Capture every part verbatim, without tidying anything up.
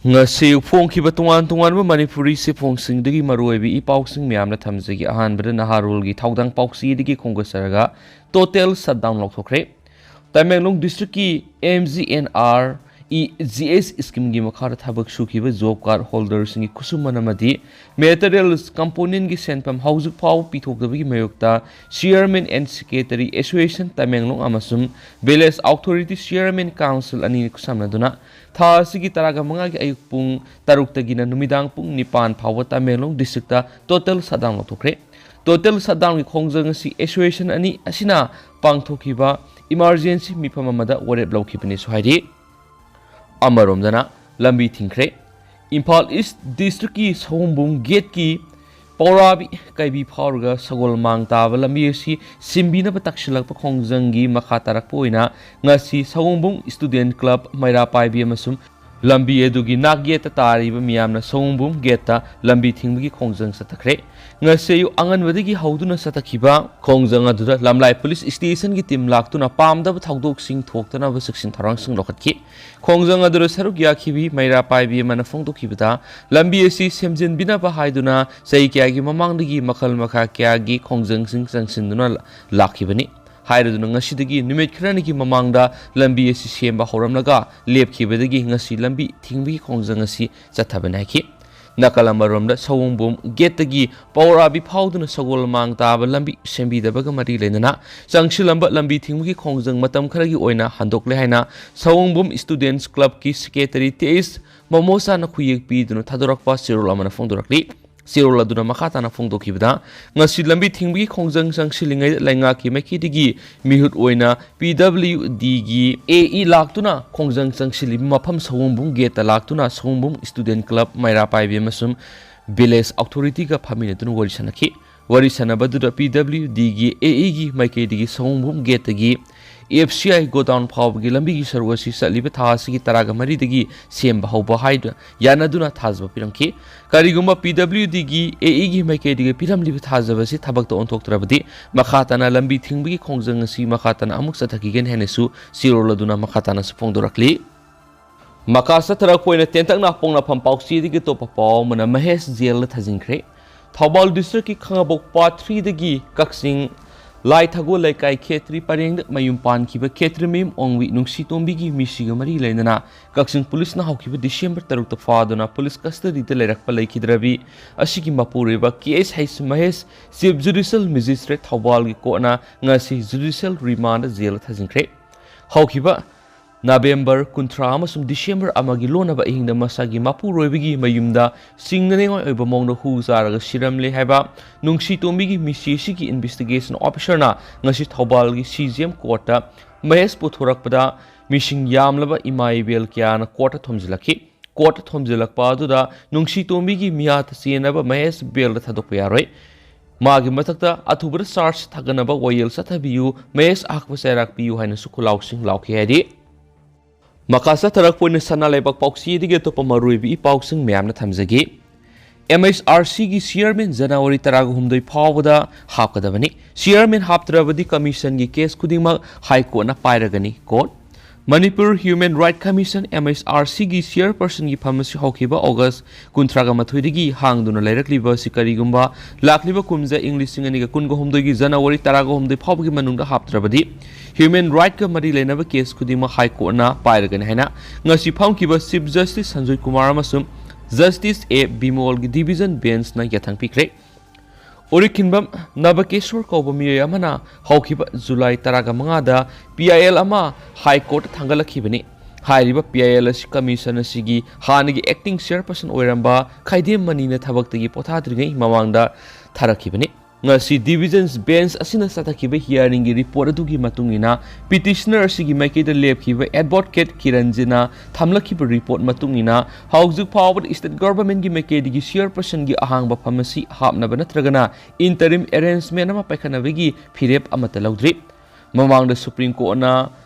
ꯉꯁꯤ ꯐꯣꯡꯈꯤꯕ ꯇꯣꯉꯥꯟ ꯇꯣꯉꯥꯟꯕ ꯃꯅꯤꯄꯨꯔꯤ ꯆꯦꯐꯣꯡꯁꯤꯡꯗꯒꯤ ꯃꯔꯨꯑꯣꯏꯕ ꯏ ꯄꯥꯎꯁꯤꯡ ꯃꯌꯥꯝꯅ ꯊꯝꯖꯒꯦ꯫ ꯑꯍꯥꯟꯕꯗ ꯅꯍꯥꯔꯣꯜꯒꯤ ꯊꯧꯗꯥꯡ ꯄꯥꯎꯆꯦꯗꯒꯤ ꯈꯣꯡꯒꯠꯆꯔꯒ ꯇꯣꯇꯦꯜ ꯁꯠꯗꯥꯎꯟ ꯂꯧꯊꯣꯛꯈ꯭ꯔꯦ꯫ ꯇꯃꯦꯡꯂꯣꯡ ꯗꯤꯁꯇ꯭ꯔꯤꯛꯀꯤ M G N R E G S ꯁ꯭ꯀꯤꯝꯒꯤ ꯃꯈꯥꯗ ꯊꯕꯛ ꯁꯨꯈꯤꯕ ꯖꯣꯕ ꯀꯥꯔꯗ ꯍꯣꯜꯗꯔꯁꯤꯡꯒꯤ ꯈꯨꯠꯁꯨꯃꯟ ꯑꯃꯗꯤ ꯃꯦꯇꯔꯤꯌꯦꯜꯁ ꯀꯝꯄꯣꯅꯦꯟꯒꯤ ꯁꯦꯟꯐꯝ ꯍꯧꯖꯤꯛ ꯐꯥꯎꯕ ꯄꯤꯊꯣꯛꯇꯕꯒꯤ ꯃꯥꯌꯣꯛꯇ ꯆꯤꯌꯔꯃꯦꯟ ꯑꯦꯟ ꯁꯦꯀ꯭ꯔꯦꯇꯔꯤ ꯑꯦꯁꯣꯁꯤꯌꯦꯁꯟ ꯇꯃꯦꯡꯂꯣꯡ ꯑꯃꯁꯨꯡ ꯚꯤꯂꯦꯖ ꯑꯣꯊꯣꯔꯤꯇꯤ ꯆꯤꯌꯔꯃꯦꯟ ꯀꯥꯎꯟꯁꯤꯜ ꯑꯅꯤꯅ ꯈꯨꯠꯁꯝꯅꯗꯨꯅ ꯊꯥ ꯑꯁꯤꯒꯤ ꯇꯔꯥꯒ ꯃꯉꯥꯒꯤ ꯑꯌꯨꯛ ꯄꯨꯡ ꯇꯔꯨꯛꯇꯒꯤꯅ ꯅꯨꯃꯤꯗꯥꯡ ꯄꯨꯡ ꯅꯤꯄꯥꯟ ꯐꯥꯎꯕ Tamenglong district total shutdown ꯂꯧꯊꯣꯛꯈ꯭ꯔꯦ꯫ Total ꯁꯠꯗꯥꯎꯟꯒꯤ ꯈꯣꯡꯖꯪ ꯑꯁꯤ ꯑꯦꯁꯣꯁꯤꯌꯦꯁꯟ ꯑꯅꯤ ꯑꯁꯤꯅ ꯄꯥꯡꯊꯣꯛꯈꯤꯕ ꯏꯃꯥꯔꯖꯦꯟꯁꯤ ꯃꯤꯐꯝ ꯑꯃꯗ ꯋꯥꯔꯦꯞ ꯂꯧꯈꯤꯕꯅꯤꯁꯨ ꯍꯥꯏꯔꯤ꯫ ꯑꯃꯔꯣꯝꯗꯅ ꯂꯝꯕꯤ ꯊꯤꯡꯈ꯭ꯔꯦ꯫ ꯏꯝꯐꯥꯜ ꯏꯁ ꯗꯤꯁꯇ꯭ꯔꯤꯛꯀꯤ ꯁꯑꯣꯝꯕꯨꯡ ꯒꯦꯠꯀꯤ ꯄꯧꯔꯥꯕꯤ ꯀꯩꯕꯤ ꯐꯥꯎꯔꯒ ꯁꯒꯣꯜ ꯃꯥꯡ ꯇꯥꯕ ꯂꯝꯕꯤ ꯑꯁꯤ ꯁꯤꯟꯕꯤꯅꯕ ꯇꯛꯁꯤꯜꯂꯛꯄ ꯈꯣꯡꯖꯪꯒꯤ ꯃꯈꯥ ꯇꯥꯔꯛꯄ ꯑꯣꯏꯅ ꯉꯁꯤ ꯁꯑꯣꯝꯕꯨꯡ ꯁ꯭ꯇꯨꯗꯦꯟꯠ ꯀ꯭ꯂꯕ ꯃꯩꯔꯥ ꯄꯥꯏꯕꯤ ꯑꯃꯁꯨꯡ ꯂꯝꯕꯤ ꯑꯗꯨꯒꯤ ꯅꯥꯛ ꯌꯦꯠꯇ ꯇꯥꯔꯤꯕ ꯃꯤꯌꯥꯝꯅ ꯁꯑꯣꯝꯕꯨꯡ ꯒꯦꯠꯇ ꯂꯝꯕꯤ ꯊꯤꯡꯕꯒꯤ ꯈꯣꯡꯖꯪ ꯆꯠꯊꯈ꯭ꯔꯦ꯫ ꯉꯁꯤ ꯑꯌꯨꯛ ꯑꯉꯟꯕꯗꯒꯤ ꯍꯧꯗꯨꯅ ꯆꯠꯊꯈꯤꯕ ꯈꯣꯡꯖꯪ ꯑꯗꯨꯗ ꯂꯝꯂꯥꯏ ꯄꯨꯂꯤꯁ ꯁ꯭ꯇꯦꯁꯟꯒꯤ ꯇꯤꯝ ꯂꯥꯛꯇꯨꯅ ꯄꯥꯝꯗꯕ ꯊꯧꯗꯣꯛꯁꯤꯡ ꯊꯣꯛꯇꯅꯕ ꯆꯦꯛꯁꯤꯟ ꯊꯧꯔꯥꯡꯁꯤꯡ ꯂꯧꯈꯠꯈꯤ꯫ ꯈꯣꯡꯖꯪ ꯑꯗꯨꯗ ꯁꯔꯨꯛ ꯌꯥꯈꯤꯕꯤ ꯃꯩꯔꯥ ꯄꯥꯏꯕꯤ ꯑꯃꯅ ꯐꯣꯡꯗꯣꯛꯈꯤꯕꯗ, ꯂꯝꯕꯤ ꯑꯁꯤ ꯁꯦꯝꯖꯤꯟꯕꯤꯅꯕ ꯍꯥꯏꯗꯨꯅ ꯆꯍꯤ ꯀꯌꯥꯒꯤ ꯃꯃꯥꯡꯗꯒꯤ ꯃꯈꯜ ꯃꯈꯥ ꯀꯌꯥꯒꯤ ꯈꯣꯡꯖꯪꯁꯤꯡ ꯆꯪꯁꯤꯟꯗꯨꯅ ꯂꯥꯛꯈꯤꯕꯅꯤ꯫ ꯍꯥꯏꯔꯗꯨꯅ ꯉꯁꯤꯗꯒꯤ ꯅꯨꯃꯤꯠ ꯈꯔꯅꯤꯒꯤ ꯃꯃꯥꯡꯗ ꯂꯝꯕꯤ ꯑꯁꯤ ꯁꯦꯝꯕ ꯍꯧꯔꯝꯂꯒ ꯂꯦꯞꯈꯤꯕꯗꯒꯤ ꯉꯁꯤ ꯂꯝꯕꯤ ꯊꯤꯡꯕꯒꯤ ꯈꯣꯡꯖꯪ ꯑꯁꯤ ꯆꯠꯊꯕꯅꯤ ꯍꯥꯏꯈꯤ꯫ ꯅꯥꯀꯜ ꯑꯃꯔꯣꯝꯗ ꯁꯑꯣꯝꯕꯨꯡ ꯒꯦꯠꯇꯒꯤ ꯄꯧꯔꯥꯕꯤ ꯐꯥꯎꯗꯨꯅ ꯁꯒꯣꯜ ꯃꯥꯡ ꯇꯥꯕ ꯂꯝꯕꯤ ꯁꯦꯝꯕꯤꯗꯕꯒ ꯃꯔꯤ ꯂꯩꯅꯅ ꯆꯪꯁꯤꯜꯂꯝꯕ ꯂꯝꯕꯤ ꯊꯤꯡꯕꯒꯤ ꯈꯣꯡꯖꯪ ꯃꯇꯝ ꯈꯔꯒꯤ ꯑꯣꯏꯅ ꯍꯟꯗꯣꯛꯂꯦ ꯍꯥꯏꯅ ꯁꯑꯣꯝꯕꯨꯡ ꯁ꯭ꯇꯨꯗꯦꯟꯠꯁ ꯀ꯭ꯂꯕꯀꯤ ꯁꯦꯀ꯭ꯔꯦꯇꯔꯤ ꯇꯦꯏꯁ ꯃꯃꯣꯁꯥꯅ ꯈꯨꯌꯦꯛ ꯄꯤꯗꯨꯅ ꯊꯥꯗꯣꯔꯛꯄ ꯆꯦꯔꯣꯜ ꯑꯃꯅ ꯐꯣꯡꯗꯣꯔꯛꯂꯤ꯫ ꯆꯦꯔꯣꯜ ꯑꯗꯨꯅ ꯃꯈꯥ ꯇꯥꯅ ꯐꯣꯡꯗꯣꯛꯈꯤꯕꯗ, ꯉꯁꯤ ꯂꯝꯕꯤ ꯊꯤꯡꯕꯒꯤ ꯈꯣꯡꯖꯪ ꯆꯪꯁꯤꯜꯂꯤꯉꯩꯗ ꯂꯩꯉꯥꯛꯀꯤ ꯃꯥꯏꯀꯩꯗꯒꯤ ꯃꯤꯍꯨꯠ ꯑꯣꯏꯅ ꯄꯤ ꯗꯕ꯭ꯂꯤꯎ ꯗꯤꯒꯤ ꯑꯦ ꯏ ꯂꯥꯛꯇꯨꯅ ꯈꯣꯡꯖꯪ ꯆꯪꯁꯤꯜꯂꯤꯕ ꯃꯐꯝ ꯁꯑꯣꯝꯕꯨꯡ ꯒꯦꯠꯇ ꯂꯥꯛꯇꯨꯅ ꯁꯑꯣꯝꯕꯨꯡ ꯁ꯭ꯇꯨꯗꯦꯟꯠ ꯀ꯭ꯂꯕ ꯃꯩꯔꯥ ꯄꯥꯏꯕꯤ ꯑꯃꯁꯨꯡ ꯚꯤꯂꯦꯖ ꯑꯣꯊꯣꯔꯤꯇꯤꯒ ꯐꯝꯃꯤꯟꯅꯗꯨꯅ ꯋꯥꯔꯤ ꯁꯥꯟꯅꯈꯤ꯫ ꯋꯥꯔꯤ ꯁꯥꯟꯅꯕꯗꯨꯗ ꯄꯤ ꯗꯕ꯭ꯂꯤꯎ ꯗꯤꯒꯤ ꯑꯦ ꯏꯒꯤ ꯃꯥꯏꯀꯩꯗꯒꯤ ꯁꯑꯣꯝꯕꯨꯡ ꯒꯦꯠꯇꯒꯤ ꯑꯦꯐ ꯁꯤ ꯑꯥꯏ ꯒꯣꯗꯥꯎꯟ ꯐꯥꯎꯕꯒꯤ ꯂꯝꯕꯤꯒꯤ ꯁꯔꯨꯛ ꯑꯁꯤ ꯆꯠꯂꯤꯕ ꯊꯥ ꯑꯁꯤꯒꯤ ꯇꯔꯥꯒ ꯃꯔꯤꯗꯒꯤ ꯁꯦꯝꯕ ꯍꯧꯕ ꯍꯥꯏꯗꯨꯅ ꯌꯥꯅꯗꯨꯅ ꯊꯥꯖꯕ ꯄꯤꯔꯝꯈꯤ꯫ ꯀꯔꯤꯒꯨꯝꯕ ꯄꯤ ꯗꯕ꯭ꯂꯤꯎ ꯗꯤꯒꯤ ꯑꯦ ꯏꯒꯤ ꯃꯥꯏꯀꯩꯗꯒꯤ ꯄꯤꯔꯝꯂꯤꯕ ꯊꯥꯖꯕ ꯑꯁꯤ ꯊꯕꯛꯇ ꯑꯣꯟꯊꯣꯛꯇ꯭ꯔꯕꯗꯤ ꯃꯈꯥ ꯇꯥꯅ ꯂꯝꯕꯤ ꯊꯤꯡꯕꯒꯤ ꯈꯣꯡꯖꯪ ꯑꯁꯤ ꯃꯈꯥ ꯇꯥꯅ ꯑꯃꯨꯛ ꯆꯠꯊꯈꯤꯒꯅꯤ ꯍꯥꯏꯅꯁꯨ ꯆꯦꯔꯣꯜ ꯑꯗꯨꯅ ꯃꯈꯥ ꯇꯥꯅꯁꯨ ꯐꯣꯡꯗꯣꯔꯛꯂꯤ꯫ ꯃꯈꯥ ꯆꯠꯊꯔꯛꯄ ꯑꯣꯏꯅ ꯇꯦꯟꯇꯛꯅ ꯄꯣꯛꯅꯐꯝ ꯄꯥꯎꯆꯦꯗꯒꯤ ꯑꯇꯣꯞꯄ ꯄꯥꯎ ꯑꯃꯅ ꯃꯍꯦꯁ ꯖꯦꯜꯗ ꯊꯥꯖꯤꯟꯈ꯭ꯔꯦ꯫ ꯊꯧꯕꯥꯜ ꯗꯤꯁꯇ꯭ꯔꯤꯛꯀꯤ ꯈꯥꯉꯕꯣꯛ ꯄꯥꯠ ꯊ꯭ꯔꯤꯗꯒꯤ ꯀꯛꯆꯤꯡ ꯂꯥꯏꯊꯒꯣꯜ ꯂꯩꯀꯥꯏ ꯈꯦꯇ꯭ꯔꯤ ꯄꯔꯦꯡꯗ ꯃꯌꯨꯝ ꯄꯥꯟꯈꯤꯕ ꯈꯦꯇ꯭ꯔꯤꯃꯌꯨꯝ ꯑꯣꯡꯕꯤ ꯅꯨꯡꯁꯤꯇꯣꯝꯕꯤꯒꯤ ꯃꯤꯁꯤꯒ ꯃꯔꯤ ꯂꯩꯅꯅ ꯀꯛꯆꯤꯡ ꯄꯨꯂꯤꯁꯅ ꯍꯧꯈꯤꯕ ꯗꯤꯁꯦꯝꯕꯔ ꯇꯔꯨꯛꯇ ꯐꯥꯗꯨꯅ ꯄꯨꯂꯤꯁ ꯀꯁꯇꯗꯤꯗ ꯂꯩꯔꯛꯄ ꯂꯩꯈꯤꯗ꯭ꯔꯕꯤ ꯑꯁꯤꯒꯤ ꯃꯄꯨꯔꯣꯏꯕ ꯀꯦ ꯑꯦꯁ ꯍꯩꯁ ꯃꯍꯦꯁ, ꯆꯤꯐ ꯖꯨꯗꯤꯁꯤꯌꯦꯜ ꯃꯦꯖꯤꯁꯇ꯭ꯔꯦꯠ ꯊꯧꯕꯥꯜꯒꯤ ꯀꯣꯔꯠꯅ ꯉꯁꯤ ꯖꯨꯗꯤꯁꯤꯌꯦꯜ ꯔꯤꯃꯥꯟꯗ ꯖꯦꯜꯗ ꯊꯥꯖꯤꯟꯈ꯭ꯔꯦ꯫ ꯍꯧꯈꯤꯕ ꯅꯕꯦꯝꯕꯔ ꯀꯨꯟꯊ꯭ꯔꯥ ꯑꯃꯁꯨꯡ ꯗꯤꯁꯦꯝꯕꯔ ꯑꯃꯒꯤ ꯂꯣꯟꯅꯕ ꯑꯍꯤꯡꯗ ꯃꯁꯥꯒꯤ ꯃꯄꯨꯔꯣꯏꯕꯒꯤ ꯃꯌꯨꯝꯗ ꯆꯤꯡꯅꯅꯤꯡꯉꯥꯏ ꯑꯣꯏꯕ ꯃꯑꯣꯡꯗ ꯍꯨ ꯆꯥꯔꯒ ꯁꯤꯔꯝꯂꯦ ꯍꯥꯏꯕ ꯅꯨꯡꯁꯤꯇꯣꯝꯕꯤꯒꯤ ꯃꯤꯁꯤ ꯑꯁꯤꯒꯤ ꯏꯟꯚꯦꯁꯇꯤꯒꯦꯁꯟ ꯑꯣꯐꯤꯁꯔꯅ ꯉꯁꯤ ꯊꯧꯕꯥꯜꯒꯤ ꯁꯤ ꯖꯤ ꯑꯦꯝ ꯀꯣꯔꯠꯇ ꯃꯍꯦꯁ ꯄꯨꯊꯣꯔꯛꯄꯗ ꯃꯤꯁꯤꯡ ꯌꯥꯝꯂꯕ ꯏꯃꯥ ꯏꯕꯦꯜ ꯀꯌꯥꯅ ꯀꯣꯔꯠꯇ ꯊꯣꯝꯖꯤꯜꯂꯛꯈꯤ꯫ ꯀꯣꯔꯠꯇ ꯊꯣꯝꯖꯤꯜꯂꯛꯄ ꯑꯗꯨꯗ ꯅꯨꯡꯁꯤꯇꯣꯝꯕꯤꯒꯤ ꯃꯤꯌꯥꯠꯇ ꯆꯦꯟꯅꯕ ꯃꯍꯦꯁ ꯕꯦꯜꯗ ꯊꯥꯗꯣꯛꯄ ꯌꯥꯔꯣꯏ꯫ ꯃꯥꯒꯤ ꯃꯊꯛꯇ ꯑꯊꯨꯕꯗ ꯆꯥꯔꯖ ꯊꯥꯒꯠꯅꯕ ꯋꯥꯌꯦꯜ ꯆꯠꯊꯕꯤꯌꯨ, ꯃꯍꯦꯁ ꯑꯍꯥꯛꯄ ꯆꯩꯔꯥꯛ ꯄꯤꯌꯨ ꯍꯥꯏꯅꯁꯨ ꯈꯨꯜꯂꯥꯎꯁꯤꯡ ꯂꯥꯎꯈꯤ ꯍꯥꯏꯔꯤ꯫ ꯃꯈꯥ ꯆꯠꯊꯔꯛꯄ ꯑꯣꯏꯅ ꯁꯅꯥ ꯂꯩꯕꯥꯛ ꯄꯥꯎꯆꯦꯗꯒꯤ ꯑꯇꯣꯞꯄ ꯃꯔꯨꯑꯣꯏꯕ ꯏ ꯄꯥꯎꯁꯤꯡ ꯃꯌꯥꯝꯅ ꯊꯝꯖꯒꯦ꯫ ꯑꯦꯝ ꯑꯩꯆ ꯑꯥꯔ ꯁꯤꯒꯤ ꯆꯤꯌꯔꯃꯦꯟ ꯖꯅꯋꯥꯔꯤ ꯇꯔꯥꯍꯨꯝꯗꯣꯏ ꯐꯥꯎꯕꯗ ꯍꯥꯞꯀꯗꯕꯅꯤ꯫ ꯆꯤꯌꯔꯃꯦꯟ ꯍꯥꯞꯇ꯭ꯔꯕꯗꯤ ꯀꯃꯤꯁꯟꯒꯤ ꯀꯦꯁ ꯈꯨꯗꯤꯡꯃꯛ ꯍꯥꯏ ꯀꯣꯔꯠꯅ ꯄꯥꯏꯔꯒꯅꯤ꯫ Court. Manipur human rights commission, M H R ꯁꯤꯒꯤ ꯆꯤꯌꯔꯄꯔꯁꯟꯒꯤ ꯐꯝ ꯑꯁꯤ ꯍꯧꯈꯤꯕ ꯑꯣꯒꯁ ꯀꯨꯟꯊ꯭ꯔꯥꯒ ꯃꯥꯊꯣꯏꯗꯒꯤ ꯍꯥꯡꯗꯨꯅ ꯂꯩꯔꯛꯂꯤꯕ ꯑꯁꯤ ꯀꯔꯤꯒꯨꯝꯕ ꯂꯥꯛꯂꯤꯕ ꯀꯨꯝꯖꯥ ꯏꯪ ꯂꯤꯁꯤꯡ ꯑꯅꯤꯒ ꯀꯨꯟꯒ ꯍꯨꯝꯗꯣꯏꯒꯤ ꯖꯅꯋꯥꯔꯤ ꯇꯔꯥꯒ ꯍꯨꯝꯗꯣꯏ ꯐꯥꯎꯕꯒꯤ ꯃꯅꯨꯡꯗ ꯍꯥꯞꯇ꯭ꯔꯕꯗꯤ ꯍ꯭ꯌꯨꯃꯦꯟ ꯔꯥꯏꯠꯀ ꯃꯔꯤ ꯂꯩꯅꯕ ꯀꯦꯁ ꯈꯨꯗꯤꯡꯃꯛ ꯍꯥꯏ ꯀꯣꯔꯠꯅ ꯄꯥꯏꯔꯒꯅꯤ ꯍꯥꯏꯅ ꯉꯁꯤ ꯐꯝꯈꯤꯕ ꯆꯤꯐ ꯖꯁꯇꯤꯁ ꯁꯟꯖꯣꯏ ꯀꯨꯃꯥꯔ ꯑꯃꯁꯨꯡ ꯖꯁꯇꯤꯁ ꯑꯦ ꯕꯤꯃꯣꯜꯒꯤ ꯗꯤꯚꯤꯖꯟ ꯕꯦꯟꯁꯅ ꯌꯥꯊꯪ ꯄꯤꯈ꯭ꯔꯦ꯫ ꯎꯔꯤꯈꯤꯟꯕꯝ ꯅꯕꯀꯦꯁꯣꯔ ꯀꯧꯕ ꯃꯤꯑꯣꯏ ꯑꯃꯅ ꯍꯧꯈꯤꯕ ꯖꯨꯂꯥꯏ ꯇꯔꯥꯒ ꯃꯉꯥꯗ ꯄꯤ ꯑꯥꯏ ꯑꯦꯜ ꯑꯃ ꯍꯥꯏ ꯀꯣꯔꯠꯇ ꯊꯥꯡꯒꯠꯂꯛꯈꯤꯕꯅꯤ꯫ ꯍꯥꯏꯔꯤꯕ ꯄꯤ ꯑꯥꯏ ꯑꯦꯜ ꯑꯁꯤ ꯀꯃꯤꯁꯟ ꯑꯁꯤꯒꯤ ꯍꯥꯟꯅꯒꯤ ꯑꯦꯛꯇꯤꯡ ꯆꯤꯌꯔꯄꯔꯁꯟ ꯑꯣꯏꯔꯝꯕ ꯈꯥꯏꯗꯦꯝ ꯃꯅꯤꯅ ꯊꯕꯛꯇꯒꯤ ꯄꯣꯊꯥꯗ꯭ꯔꯤꯉꯩ ꯃꯃꯥꯡꯗ ꯊꯥꯔꯛꯈꯤꯕꯅꯤ꯫ ꯉꯁꯤ ꯗꯤꯚꯤꯖꯟꯁ ꯕꯦꯟꯁ ꯑꯁꯤꯅ ꯆꯠꯊꯈꯤꯕ ꯍꯤꯌꯥꯔꯤꯡꯒꯤ ꯔꯤꯄꯣꯔꯠ ꯑꯗꯨꯒꯤ ꯃꯇꯨꯡ ꯏꯟꯅ, ꯄꯤꯇꯤꯁꯅꯔ ꯑꯁꯤꯒꯤ ꯃꯥꯏꯀꯩꯗ ꯂꯦꯞꯈꯤꯕ ꯑꯦꯗꯚꯣꯀꯦꯠ ꯀꯤꯔꯟꯖꯤꯅ ꯊꯝꯂꯛꯈꯤꯕ ꯔꯤꯄꯣꯔꯠ ꯃꯇꯨꯡ ꯏꯟꯅ, ꯍꯧꯖꯤꯛ ꯐꯥꯎꯕꯗ ꯁ꯭ꯇꯦꯠ ꯒꯚꯔꯟꯃꯦꯟꯠꯀꯤ ꯃꯥꯏꯀꯩꯗꯒꯤ ꯆꯤꯌꯔꯄꯔꯁꯟꯒꯤ ꯑꯍꯥꯡꯕ ꯐꯝ ꯑꯁꯤ ꯍꯥꯞꯅꯕ ꯅꯠꯇ꯭ꯔꯒꯅ ꯏꯟꯇꯔꯤꯝ ꯑꯦꯔꯦꯟꯖꯃꯦꯟꯠ ꯑꯃ ꯄꯥꯏꯈꯠꯅꯕꯒꯤ ꯐꯤꯔꯦꯞ ꯑꯃꯠꯇ ꯂꯧꯗ꯭ꯔꯤ꯫ ꯃꯃꯥꯡꯗ ꯁꯨꯄ꯭ꯔꯤꯝ ꯀꯣꯔꯠꯅ